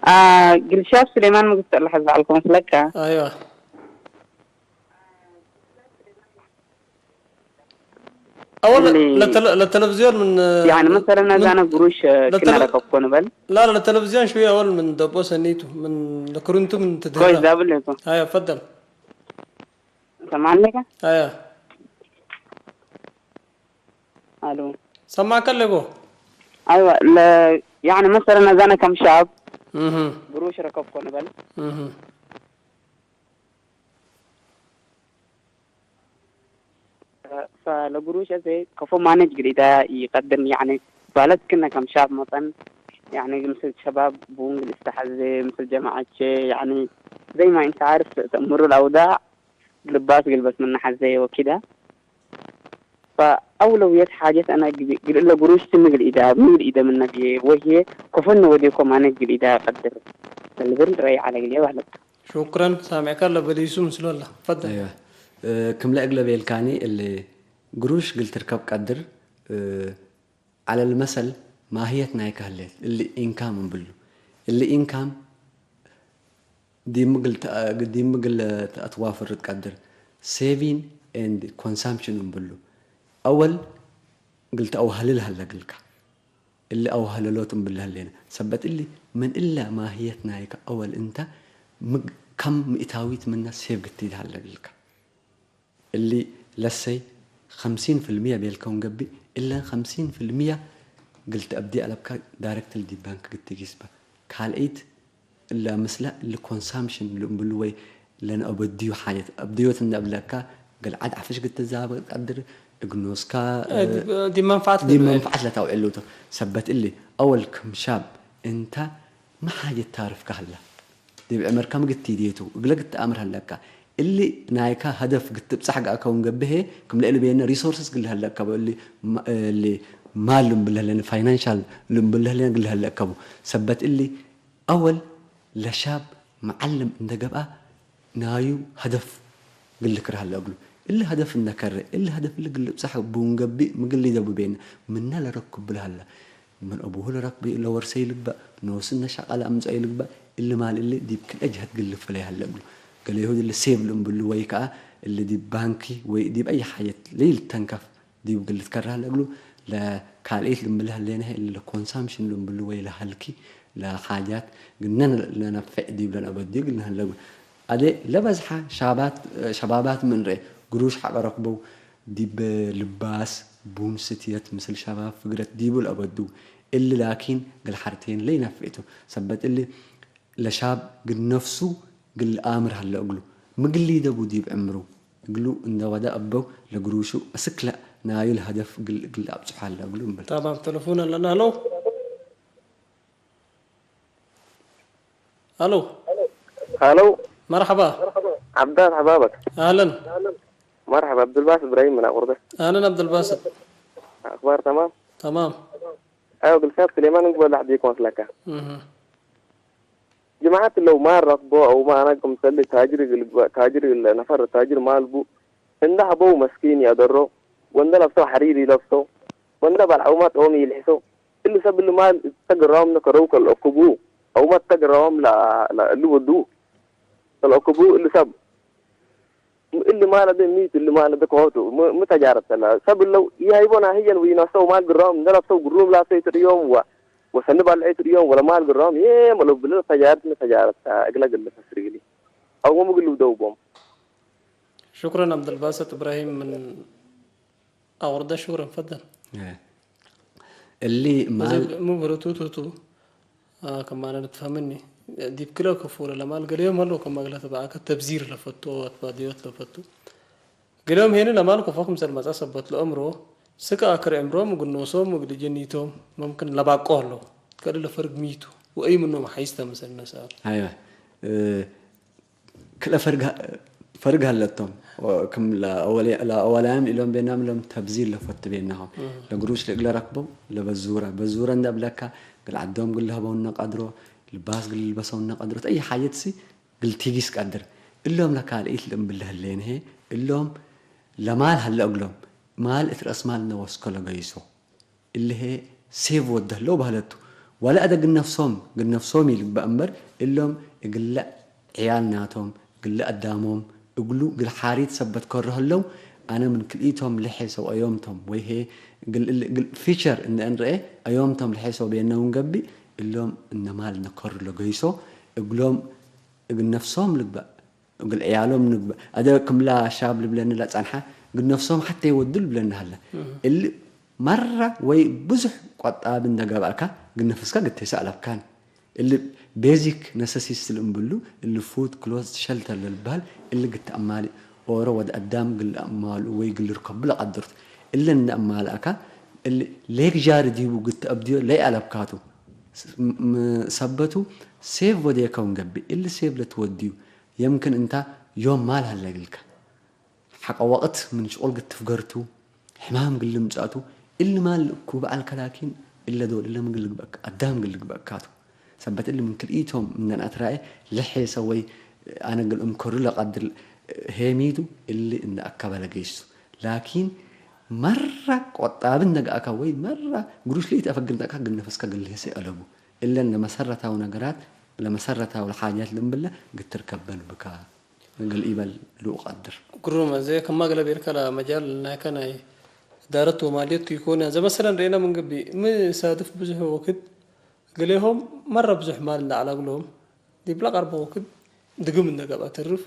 አ፣ ግልሻብ ስሌማን ምግስት ለሐዝ በዐልኩ መስለካ። አይዋ። አወል እሊ ለተለ-፣ ለተለቪዝዮን ምን፣ ያኒ መሰለን ለዛነ ግሩሽ ለተለ-፣ ክነረከብኮ ንበል። ላ፣ ለተለቪዝዮን ሽውየ አወል ምን ደቦ ሰኒቱ፣ ምን ለክሩንቱ ምን ትድህራ። ኮይስ ዛብል እኮ። አያ፣ ፈደል። ሰማዕኒ ከ? አያ። አሉ። ሰማዕከ ለቦ? አይዋ፣ ለ-፣ ያኒ መሰለን አዛነ ከም ሻብ እህ። ግሩሽ ረከብኮ ንበል። እህ። ፈለግሩሽ አዜ ከፎ ማኔጅ ግል ኢዳ ኢቀድርን፣ ያኒ ባለት ክነ ከም ሻብ መጠን፣ ያኒ ምስል ሸባብ ቡን ግል እስተሐዜ፣ ምስል ጀማዐቼ፣ ያኒ ዘይ ማ እንተ ዓርፍ ተእምሩ ለአውዳዕ ልባስ ግልበት ምነ ሐዜ ወኪዳ። ፈአውለውየት ሓጀት አነ ግል እለ ግሩሽ ትም ግል ኢዳ፣ ምን ግል ኢደ ምነ ብዬ ወህዬ ከፎነ ወዴኮ ማኔጅ ግል ኢዳ ቀድር ለልብል ረይ ዐለ ግልየ በህለት። ሹክረን። ሳምዕከ ለበሊሱ ምስሉ አላ። ፈደል። አይዋ። እ፣ ክምለ እግለ ቤልካኒ እሊ ግሩሽ እግል ትርከብ ቀድር፣ እ፣ ዐለ ልመሰል ማህየት ናይከ ህሌት እሊ ኢንካም እምብሉ። እሊ ኢንካም ዲብ ምግል ተ-፣ ዲብ ምግል ተአትዋፍር ትቀድር። ሴቪን ኤንድ ኮንሳምፕሽን እምብሉ። አወል እግል ተአውሀልል ሀለ እግልከ። እሊ አውሀለሎት እምብል ለህሌነ። ሰበት እሊ ምን እለ ማህየት ናይከ አወል እንተ ምግ-፣ ከም ምእታዊት ምነ ሴቭ ግትይት ሀለ እግልከ። እሊ ለሰይ ኸምሲን ፍልምየ ቤልከው እንገብእ፣ እለን ኸምሲን ፍልምየ እግል ተአብዴ አለብካ፣ ዳይረክትሊ ዲብ ባንክ እግል ትጊስ በ። ካልአይት እለ ምስለ እሊ ኮንሳምሽን ልእምብሉ ወይ ለነአበድዩ ሓጀት፣ አብድዮት እንደ እብለካ፣ እግል ዐድ ዐፍሽ እግል ትዛበ ቀድር፣ እግል ኖስካ፣ እ፣ እ፣ ዲብ፣ ዲብ መንፈዓት ዲብ ልብል። መንፈዓት ለታውዕሉ ቱ። ሰበት እሊ፣ አወል ክም ሻብ እንተ ሚ ሓጀት ታርፍካ ሀላ? ዲብ ዕመርካ ሚ ግትይዴቱ እግለ ግትአምር ሀለካ። እሊ ናይካ ሀደፍ ግትብጻሕ ገአከ ወንገብሄ፣ ክም ለእሊ ቤነ ሪሶርስስ ግል ሀለከቦ፣ እሊ ማ-፣ እሊ ማል ልምብል ህሌነ፣ ፋይናንሻል ልምብል ህሌነ ግል ሀለከቦ። ሰበት እሊ አወል ለሻብ መዓልም እንደ ገብአ ናዩ ሀደፍ ግል ልክር ሀለ እግሉ። እሊ ሀደፍ እንደ ከረ፣ እሊ ሀደፍ እሊ ግል ልብጻሕ ቡን ገብእ ምግል ሊደቡ ቤነ፣ ምና ለረክቡ ልሀለ። ምን አቡሁ ለረክብ ለወርሰ ይልግበእ፣ ኖሱ እነ ሸቀለ አምጽኦ ይልግበእ፣ እሊ ማል እሊ ዲብ ክልኤ ጀሀት ግል ልፈለየ ሀለ እግሉ። ገሌሁ እሊ ሴቭ ልእምብሉ ወይ ከአ እሊ ዲብ ባንኪ ወይ ዲብ አይ ሓጀት ለይልተንከፍ ዲብ ግል ልትከረ ሀለ እግሉ። ለካልኢት ልምብለ ሀሌነ ህይ እሊ ለኮንሳምሽን ልምብሉ ወይ ለሀልኪ ለሓጃት ግነ ለነፍዕ ዲብ ለነአበድዩ ግል ንሀለ እግሉ። አዜ ለበዝሐ ሻባት፣ ሸባባት ምን ርኤ ግሩሽ ሐቀ ረክበው ዲብ ልባስ፣ ቡን፣ ስትየት ምስል ሸባብ ፍግረት ዲቡ ለአበዱ። እሊ ላኪን እግል ሐርቴን ለኢነፍዕ ቱ። ሰበት እሊ ለሻብ እግል ነፍሱ እግል አምር ሀለ እግሉ። ምግል ሊደቡ ዲብ ዕምሩ እግሉ እንደ ወደ አበው ለግሩሹ አስክለ ናዩ ለሀደፍ እግል፣ እግል አብጽሖ ሀለ እግሉ እምብል። ተማም፣ ተለፉን አለና። ሀሎ። ሀሎ። ሀሎ። መርሐባ። ዐብዳት ሐባበክ። አህለን። መርሐባ፣ አብዱልባስጥ እብራሂም ምን አቁርደ። አህለን አብዱልባስጥ። አክባር ተማም? ተማም። አዮ፣ እግል ሻብ ስሌማን እንግበ ለአሕዴኮ መስለከ። እህ። ጅማዐት ለው ማል ረክቦ አውመ አነ ክምሰል ታጅር እግል፣ ታጅር እግል ነፈር ታጅር ማል ቡ፣ እንደ ሀበው መስኪን ይአደሮ፣ ወእንደ ለብሰው ሐሪር ኢለብሶ፣ ወእንደ በልዐውመ ጦም ኢልሕሶ። እሊ ሰብ እሊ ማል እተ ግራም ለከረው ከልአክቡ፣ አውመ እተ ግራም ለ-፣ ለ-፣ እሊ ወዱ ከልአክቡ እሊ ሰብ። እሊ ማል አደ ሚት፣ እሊ ማል አደ ከሆቱ፣ ም-፣ ሚ ተጃረት ተለ። ሰብ እለው ኢሀይቦ ናህየን ወኢነሰው ማል ግራም፣ እንደ ለብሰው ግሩም ላብሰው ኢትርእዮም ወ-፣ ወሰኒ ባልዕ ኢትርእዮም፣ ወለ ማል ግራም የም እለው ብለ ተጃረት፣ ሚ ተጃረት ተ-፣ እግለ እግል ፈስር እግሊ። አውመ ምግል ልብደው ቦም። ሹክረን አብደልባሰጥ እብራሂም ምን አውርደ ሹክረን ፈደል። እ። እሊ ማል እብ ምህረቱ ቱ ቱ፣ አ፣ ከማነ ንትፈህምኒ። ዲብ ክለ ክፉ ለለማል ገሌዮም ሀለው ከመ እግለ ትበዐከ ተብዚር ለፈቱ፣ አትባድዮት ለፈቱ። ገሌዮም ሄኒ ለማል ኮፎ ክምሰል መጽአ ሰበት ለአምሮ፣ ስክ አክር ዕምሮም እግል ኖሶም እግል ጀኒቶም መምክን ለባቆ ሀለው። ከእሊ ለፈርግ ሚቱ ወአይ ምኖም ሐይስ ተምሰል ነሰአል። አይወ። እ፣ ክለ ፈርግ፣ ፈርግ ሀለቶም። ወክም ለአወለ-፣ ለአወላያም ኢሎም ቤናም ሎም ተብዚር ለፈቱ ቤናሆም። እህ። ለግሩሽ ለእግለ ረክበው ለበዙረ። በዙረ እንደ እብለካ፣ ግል ዐዶም ግል ለህበውነ ቀድሮ፣ ልባስ ግል ልልበሰውነ ቀድሮ፣ ተአይ ሓጀት ሲ ግል ቲጊስ ቀድር። እሎም ለካልኢት ልእምብል ለህሌን ህዬ፣ እሎም ለማል ሀለ እግሎም። ማል እት ረአስ ማል እነ ወስኮ ለገይሶ። እሊ ህዬ ሴቭ ወደ ህለው በህለት ቱ። ወለ አደ እግል ነፍሶም፣ እግል ነፍሶም ኢልግበእ እምበር፣ እሎም እግለ ዕያል ናቶም፣ እግለ አዳሞም፣ እግሉ እግል ሓሪት ሰበት ከሮ ህለው፣ አነ ምን ክልኢቶም ልሐ ሰው አዮምቶም፣ ወይ ህዬ እግል፣ እግል ፊቸር እንደ እንረኤ አዮምቶም ልሐ ሰው ቤነ ውንገብእ፣ እሎም እነ ማል እነ ከሩ ለገይሶ፣ እግሎም እግል ነፍሶም ልግበእ፣ እግል ዕያሎም ንግበእ። አደ ክምላ ሻብ ልብለኒ ለጸንሐ፣ እግል ነፍሶም ሐቴ ይወዱ ልብለኒ ሀለ። እህ። እሊ መረ ወይ ብዙሕ ቆጣቢ እንደ ገብአካ፣ እግል ነፍስካ ግቴሰ አለብካን። እሊ ቤዚክ ነሰሲስ ልእምብሉ፣ እሊ ፉድ፣ ክሎዝ፣ ሸልተር ለልበህል፣ እሊ ግትአማሊ ኦሮ ወድ አዳም እግል አማሉ ወይ እግል ልርከቡ ለቀድርቱ። እሊ እንደ አማልአካ፣ እሊ ሌግዣሪ ዲቡ ግትአብድዮ ለይአለብካቱ። ስ-፣ ም-፣ ም-፣ ሰበቱ ሴቭ ወዴከ ወንገብእ፣ እሊ ሴቭ ለትወድዩ፣ የምክን እንታ ዮም ማል ሀለ እግልከ። ሐቀ ወቅት ምን ሽቁል ግትፍገርቱ፣ ሕማም ግል ልምጸአቱ፣ እሊ ማል ልእኩ በዐልከ ላኪን፣ እለ ዶል እለ ምን ግል ልግበእክ፣ አዳም ግል ልግበእካቱ። ሰበት እሊ ምን ክልኢቶም እንደ ነአትራኤ፣ ለሐሰ ወይ አነ ግል እምከሩ ለቀድር ሄሚቱ፣ እሊ እንደ አከበ ለገይሱ። ላኪን መረ ቆጣቢ እንደ ገአካ ወይ መረ ግሩሽ ለኢተአፈግር እንደ ገአካ፣ ግል ነፈስከ ግል ልሄሰ አለቡ። እለን ለመሰረታዊ ነገራት፣ ለመሰረታዊ ለሓጃት ልምብለ ግትርከበን ብካ። እግል ኢበል ልኡቀድር። ግሩም፣ እዜ ከማ እግለ ቤልከ ለመጃል ናይከ ናይ እዳረት ወማልየት ቱ ኢኮን። እዜ መሰለን ርኤና ምን ገብእ፣ ሚ ሳድፍ ብዙሕ ወክድ፣ ገሌሆም መረ ብዙሕ ማል እንደ ዐለ እግሎም፣ ዲብ ለቀርቦ ወክድ ድግም እንደ ገብአ ተርፍ፣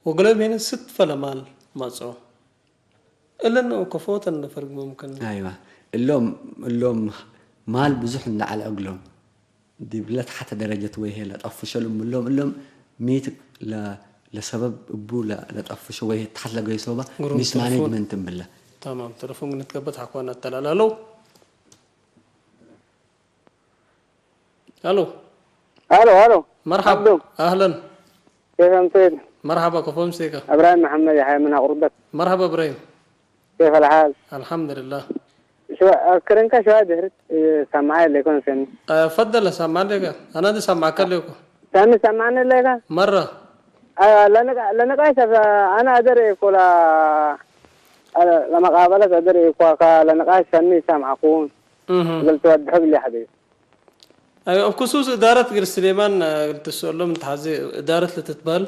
ወገሌሆም ሄነ ስትፈ ለማል መጽኦ። እለን ከፎተን ለፈርግ መምክን። አይዋ፣ እሎም፣ እሎም ማል ብዙሕ እንደ ዐለ እግሎም፣ ዲብ ለተሐተ ደረጀት ወይሄ ለጠፍሾ ልምሎም እሎም፣ ሚት ለ-፣ ለሰበብ እቡ ለ-፣ ለጠፍሾ ወይሄ ተሐት ለገይሶባ ግሩም ሚስ ተለፎን። ማኔጅመንት እምብለ። ተማም፣ ተለፎን ግንትከበት ሐኳን አተላላለው። አሎ። አሎ፣ አሎ። መርሐባ። አብዱ። አህለን። ኬፍ አምሰይት? መርሐባ፣ ከፎ አምሰይከ? እብራሂም መሐመድ የሐያ ምን አቁርደት። መርሐባ እብራሂም። ኬፍ አልሓል? አልሐምድልላህ። ሽዋ-፣ አፍክርንከ ሽዋ ድህርት፣ እ፣ ሰማዐ ሌኮን ሰኒ። አ፣ ፈደለ፣ ሰማዐ ሌከ? አና ዲ ሰማዐከ ሌኮ። ሰኒ ሰማዐኒ ሌከ? መረ። አ፣ ለንቃ-፣ ለንቃሽ ሰፈ-፣ አና አደር ኢኮላ፣ አ፣ ለመቃበለት አደር ኢኳካ፣ ለንቃሽ ሰኒ ሰምዐኩን። እህ። እግል ትወድሑ ብሊ ሐቢብ። አይ፣ እብ ክሱስ እዳረት እግል ስሌማን፣ እግል ትሰአሎም እንተ ሐዜ እዳረት ለትትበህል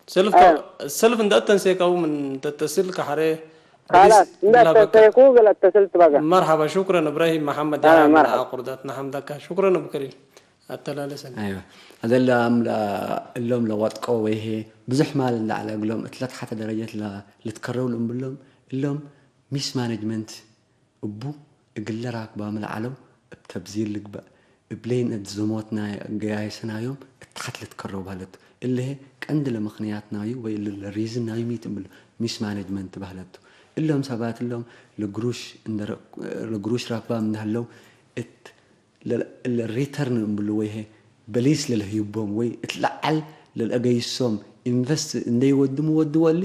ሰልፍ አዎ። ከ-፣ ሰልፍ እንደ አተንሴካው ምን ተተስል ከሐሬ ካላስ፣ በዲስ እንደ ብላ በቃ። አተንሴኩ እግል አተስል ትበጋ። መርሐባ፣ ሹክረን እብራሂም መሐመድ አዎ፣ ያህያ ምን መርሐባ። አቁርዳት ነሐምዳካ። ሹክረን እብ ከሪም። አተላለሰን። አይወ። አደለ አም ለ-፣ እሎም ለወጥቀው ወይሄ ብዙሕ ማል እንደ ዐለ እግሎም እት ለትሐተ ደረጀት ለ-፣ ልትከረው ልእምብሎም እሎም ሚስ ማኔጅመንት እቡ እግለ ራክባም ለዐለው እብ ተብዚር ልግበእ፣ እብሌን እት ዝሞት ናይ ገያይሰናዮም እት ተሐት ልትከረው በህለት። እሊ ህይ ቀንድ ለምክንያት ናዩ ወይ እሊ ለሪዝን ናዩ ሚ ቱ እምብል ሚስ ማኔጅመንት በህለት ቱ። እሎም ሰባት እሎም ለግሩሽ እንደ ረ-፣ ለግሩሽ ራክባም እንደ ህለው እት ለ-፣ ለሪተርን እምብሉ ወይ ህይ በሊስ ለልህዩቦም ወይ እት ለዐል ለልአገይሶም ኢንቨስት እንደ ይወድሙ ወድወ እሊ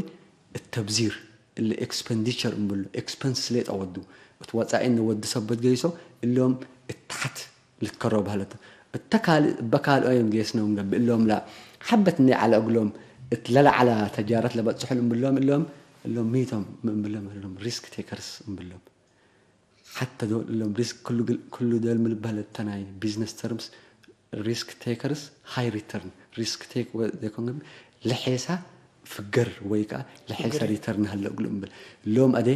እት ተብዚር። እሊ ኤክስፐንዲቸር እምብሉ፣ ኤክስፐንስ ሌጠ ወዱ፣ እት ወጻኢ እንወዱ ሰበት ገይሶ፣ እሎም እት ተሐት ልትከረው በህለት። እተ ካልእ፣ እበ ካልኦዮም ጌስነው እንገብእ፣ እሎም ላ፣ ሐበት እንዴ ዐለ እግሎም፣ እት ለለዐለ ተጃረት ለበጽሑ እምብሎም፣ እሎም፣ እሎም ሚቶም ምን እምብሎም፣ እሎም ሪስክ ቴከርስ እምብሎም። ሐተ ዶል እሎም ሪስክ ክሉ ግል-፣ ክሉ ዶል ምን በህለት ተናይ ቢዝነስ ተርምስ፣ ሪስክ ቴከርስ ሃይ ሪተርን፣ ሪስክ ቴክ ወ-፣ ዘይኮን ግን ለሔሳ ፍገር ወይ ከኣ ለሔሳ ፍገር። ሪተርን ሀለ እግሉ እምብል። ሎም አዴ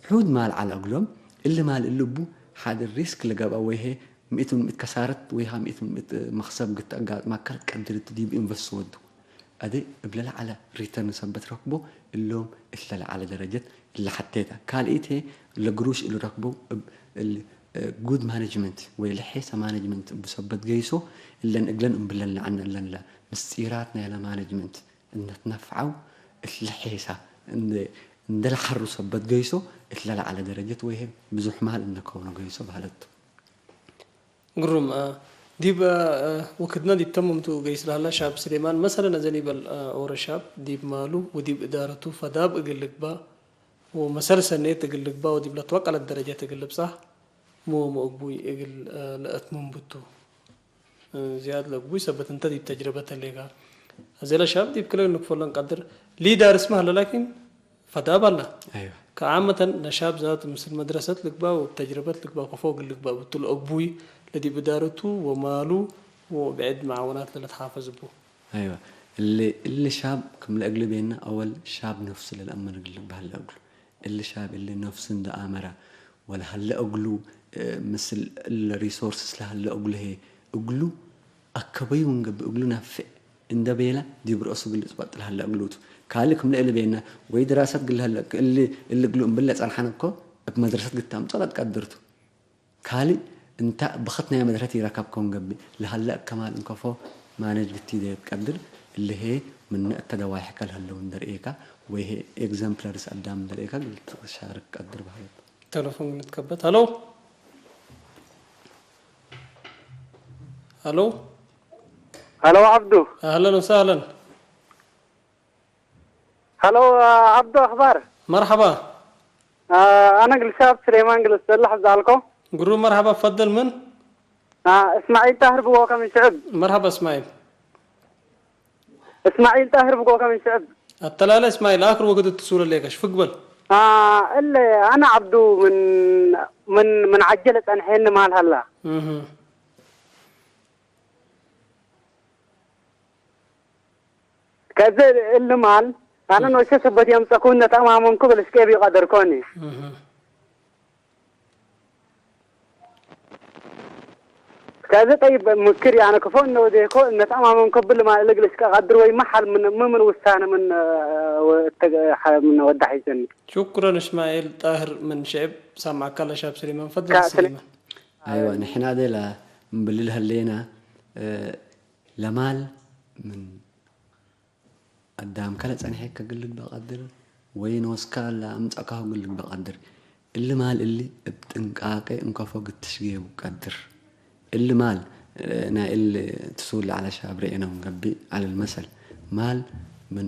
ሑድ ማል ዐለ እግሎም፣ እሊ ማል እሊ እቡ ሐደ ሪስክ ለገብአ ወይ ህይ ምእት ምን ምእት ከሳረት ወይ ሀ ምእት ምን ምእት መክሰብ ግት አጋጥማከ ቀድር እት ዲብ ኢንቨስት ወዱ። አዴ እብ ለለዐለ ሪተርን ሰበት ረክቦ፣ እሎም እት ለለዐለ ደረጀት ለሐቴ ተ። ካልኢት ህይ ለግሩሽ እሉ ረክበው እብ እል፣ እ፣ ጉድ ማኔጅመንት ወይ ለሔሰ ማኔጅመንት እቡ ሰበት ገይሶ፣ እለን እግለን እምብለን ለዐነ እለን ለምስጢራት ናይለ ማኔጅመንት እነትነፍዐው እት ለሔሰ እንደ፣ እንደ ለሐሩ ሰበት ገይሶ፣ እት ለለዐለ ደረጀት ወይ ህይ ብዙሕ ማል እነ ከውኖ ገይሶ በህለት ቱ። ግሩም፣ አ፣ ዲብ፣ አ፣ አ፣ ወክድነ ዲብ ተምምቱ ገይስ ለሀላ ሻብ ስሌማን፣ መሰለን አዘኒ በል፣ አ፣ ኦረ ሻብ ዲብ ማሉ ወዲብ እዳረቱ ፈዳብ እግል ልግባእ ወመሰል ሰኔት እግል ልግባእ ወዲብ ለትወቀለት ደረጀት እግል ልብጻሕ ሞሞ እግቡይ እግል፣ አ፣ ለአትምም ብቱ። አ፣ ዝያድ ለእግቡይ ሰበት እንተ ዲብ ተጅረበት ህሌካ። አዜ ለሻብ ዲብ ክለ ንክፎለን ቀድር ሊዳር እስመ ሀለ ላኪን ፈዳብ አለ። አይወ። ከዓመተን ለሻብ ዛቱ ምስል መድረሰት ልግባእ ወእብ ተጅረበት ልግባእ ከፎ እግል ልግባእ ብቱ ለእግቡይ ለዲብ እዳረቱ ወማሉ ወብዕድ መዓወናት ለልትሓፈዝ እቡ። አይወ። እሊ፣ እሊ ሻብ ክም ለእግል ቤነ አወል ሻብ ነፍሱ ለልአምን እግል ልበህል ለእግሉ። እሊ ሻብ እሊ ነፍሱ እንደ አመረ ወለሀለ እግሉ፣ እ፣ ምስል እለ ሪሶርስስ ለሀለ እግሉ ህዬ እግሉ አከበዩ እንገብእ እግሉ ነፍዕ እንደ ቤለ ዲብ ረአሱ እግል ልጽበጥ ለሀለ እግሉ ቱ። ካልእ ክም ለእሊ ቤነ ወይ ድራሰት እግል ለሀለ እሊ፣ እሊ እግሉ እምብል ለጸንሐን እኮ እብ መድረሰት ግታምጾ ለትቀድር ቱ። ካልእ እንተ ብክት ናይ መድረሰት ኢረከብከው እንገብእ ለሀለ እብ ከማል እንከፎ ማኔጅ ግቲ ደየ ትቀድር። እሊ ህዬ ምነ እተ ደዋይሕ ከልሀለው እንደ ርኤካ ወይ ህዬ ኤግዘምፕለርስ አዳም እንደ ርኤካ እግል ትሻርክ ቀድር በህለት። ተለፎን ልትከበት። ሀሎ፣ ሀሎ። ሀሎ፣ ዐብዱ። አህለን ወሰህለን። ሀሎ፣ ዐብዱ፣ አኽባር? መርሐባ። አ፣ አነ እግል ሻብ ስሌማን እግል እሰልሕ እዛልኮ። ግሩም መርሐባ፣ ፈድል። ምን? አ፣ እስማዒል ጣህር ብጎከ ምን ሽዕብ። መርሐባ እስማዒል። እስማዒል ጣህር ብጎከ ምን ሽዕብ። አተላለ እስማዒል፣ አክር ወክድ እትሱለ ሌከ፣ ሽፍግ በል። አ፣ እለ አነ ዐብዱ ምን፣ ምን፣ ምን ዐጀለ ጸንሐኒ ማል ሀላ። እህ። ከዘ እሊ ማል አነ እህ። ኖሸ ሰበት የምጸኩ እነ ተአማመንኩ በልሽቄብ ይቀደርኮኒ። እህ። ከዚ ጠይብ፣ ምክር ያነ ክፎ እነ ወዴኮ እነ ተአማመንኮ ብል ማል እግል እሽቀ ቀድር ወይ መሐል ምን፣ ምን፣ ምን ውሳነ ምን፣ እ፣ ወ-፣ እተ-፣ ሐ-፣ ምን ወዳሕ ይዘኒ። ሹክረን እስማኤል ጣህር ምን ሽዕብ ሳምዓካ ለሻብ ስሊማን። ፈድል ካ-፣ ስሊማን። አይወ፣ ንሕና ዴ ለእምብል ለህሌና፣ እ፣ ለማል ምን አዳምከ ለጸንሐከ እግል ልግበእ ቀድር፣ ወይ ኖስከ ለአምጸእካሁ እግል ልግበእ ቀድር። እሊ ማል እሊ እብ ጥንቃቄ እንከፎ እግል ትሽጌው ቀድር። እሊ ማል፣ እ፣ ናይ እሊ ትሱል ለዐለ ሻብ ርኤነ ወንገብእ ዐለ ልመሰል፣ ማል ምን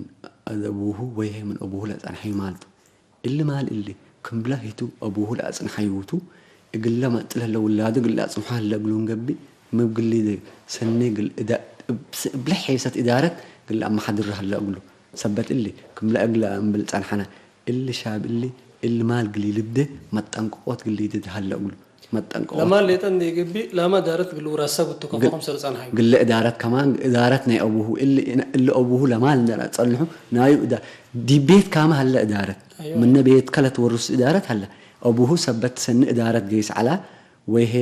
አቡሁ ወይሄ ምን አቡሁ ለጸንሐዩ ማል ቱ። እሊ ማል እሊ ክምብለ ሂቱ አቡሁ ለአጽንሐዩ ቱ፣ እግለ መጽእ ለህለ ውላዱ እግል ለአጽንሖ ሀለ እግሉ እንገብእ፣ ምን እግል ሰኒ እግል እዳ-፣ እብ ስ-፣ እብለ ሔሰት እዳረት እግል ለአመሓድሮ ሀለ እግሉ። ሰበት እሊ፣ ክምብለ እግለ እምብል ጸንሐነ፣ እሊ ሻብ እሊ፣ እሊ ማል እግል ኢልብዴ መጠንቀቆት እግል ኢልብዴ ሀለ እግሉ። መጠንቀቆት። ለማል ሌጠ እንዴ ገብእ፣ ላመ እዳረት እግል ውራሰ ብቱ ከፎ እግል፣ ክምሰል ጸንሐዩ። እግለ እዳረት ከማን፣ እዳረት ናይ አቡሁ፣ እሊ፣ እሊ አቡሁ ለማል እንደ ጸንሑ፣ ናዩ እዳ-፣ ዲብ ቤት ካመ ሀለ እዳረት። አይወ። ምነ ቤትከ ለትወርሱ እዳረት ሀለ። አቡሁ ሰበት ሰኒ እዳረት ገይስ ዐላ፣ ወይሄ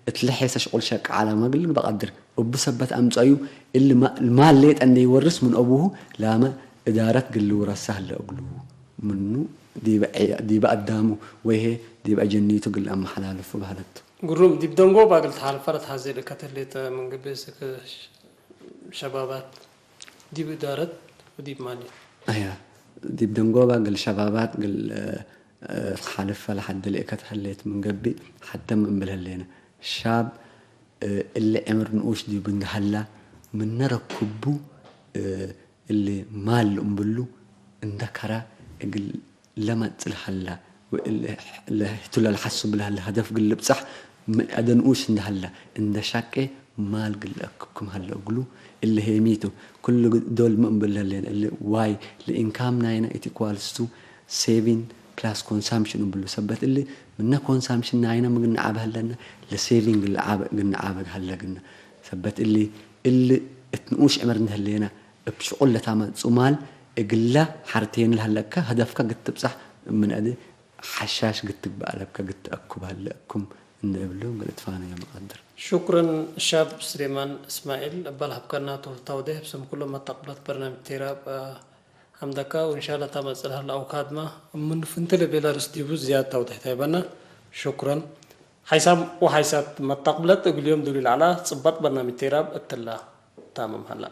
እትለ ሔሰ ሽቁል ሸቅ ዐለ መግል በቀድር። እቡ ሰበት አምጸዩ፣ እሊ ማ-፣ ማል ሌጠ እንዴ ይወርስ ምን አቡሁ ላመ እዳረት እግል ልውረሰ ሀለ እግሉ። ምኑ ዲበ ዐ-፣ ዲበ አዳሙ ወይሄ ዲበ አጀኒቱ እግል አመሐላልፉ በህለት። ግሩም፣ ዲብ ደንጎባ እግል ተሓልፈ ለትሐዜ ልእከት ህሌት ምን ገብእ እስክ ሸባባት ዲብ እዳረት ወዲብ ማልየት። አያ፣ ዲብ ደንጎባ እግል ሸባባት እግል፣ እ፣ ተሓልፈ ለሐደ ልእከት ህሌት ምን ገብእ፣ ሐቴ ምን እምብል ህሌነ። ሻብ፣ እ፣ እሊ ዕምር ንኡሽ ዲብ እንዴ ሀላ፣ ምነ ረክቡ፣ እ፣ እሊ ማል እምብሉ እንደ ከረ እግል ለመጽእ ለሀላ ወእሊ ለህቱ ለልሐስብ ለሀለ ሀደፍ እግል ልብጸሕ ምን አደ ንኡሽ እንደ ሀላ እንደ ሻቄ ማል እግል ለአክብኩም ሀለ እግሉ። እሊ ሄሚቱ ኩሉ ዶል ሚ እምብል ለህሌነ እሊ ዋይ ለኢንካም ናይነ it equals to saving plus consumption እምብሉ። ሰበት እሊ ምነ ኮንሳምሽን ናይነ ምግል ነዓበ ሀለነ ለሴቪንግ እግል ነዓበ፣ እግል ነዓበ ሀለ ግነ። ሰበት እሊ እሊ እት ንኡሽ ዕምር እንደ ህሌነ እብ ሽቁል ለታመጹ ማል እግለ ሐርቴን ለሀለከ ሀደፍከ እግል ትብጸሕ ምን አዲ ሐሻሽ እግል ትግበእ አለብከ እግል ተአኩብ ሀለ እኩም እንዴ እብሉ እግል እትፋነየ መቀድር። ሹክረን ሻብ ስሌማን እስማኤል እበ ለሀብከና ቱ ተውዴሕ። ብስም ኩሎም መተቅብለት በርናምጅ ቴራብ፣ አ፣ ሐምደካ ወእንሻላ ታመጽእ ለሀለ አውካድመ እምኑ ፍንቴ ለቤለ ርስ ዲቡ ዝያድ ተውዴሕ ታይበና። ሹክረን። ሐይሳም ወሐይሳት መተቅብለት እግል ዮም ዱሊ ለዐላ ጽበጥ በርናምጅ ቴራብ እትላ ታምም ሀላ።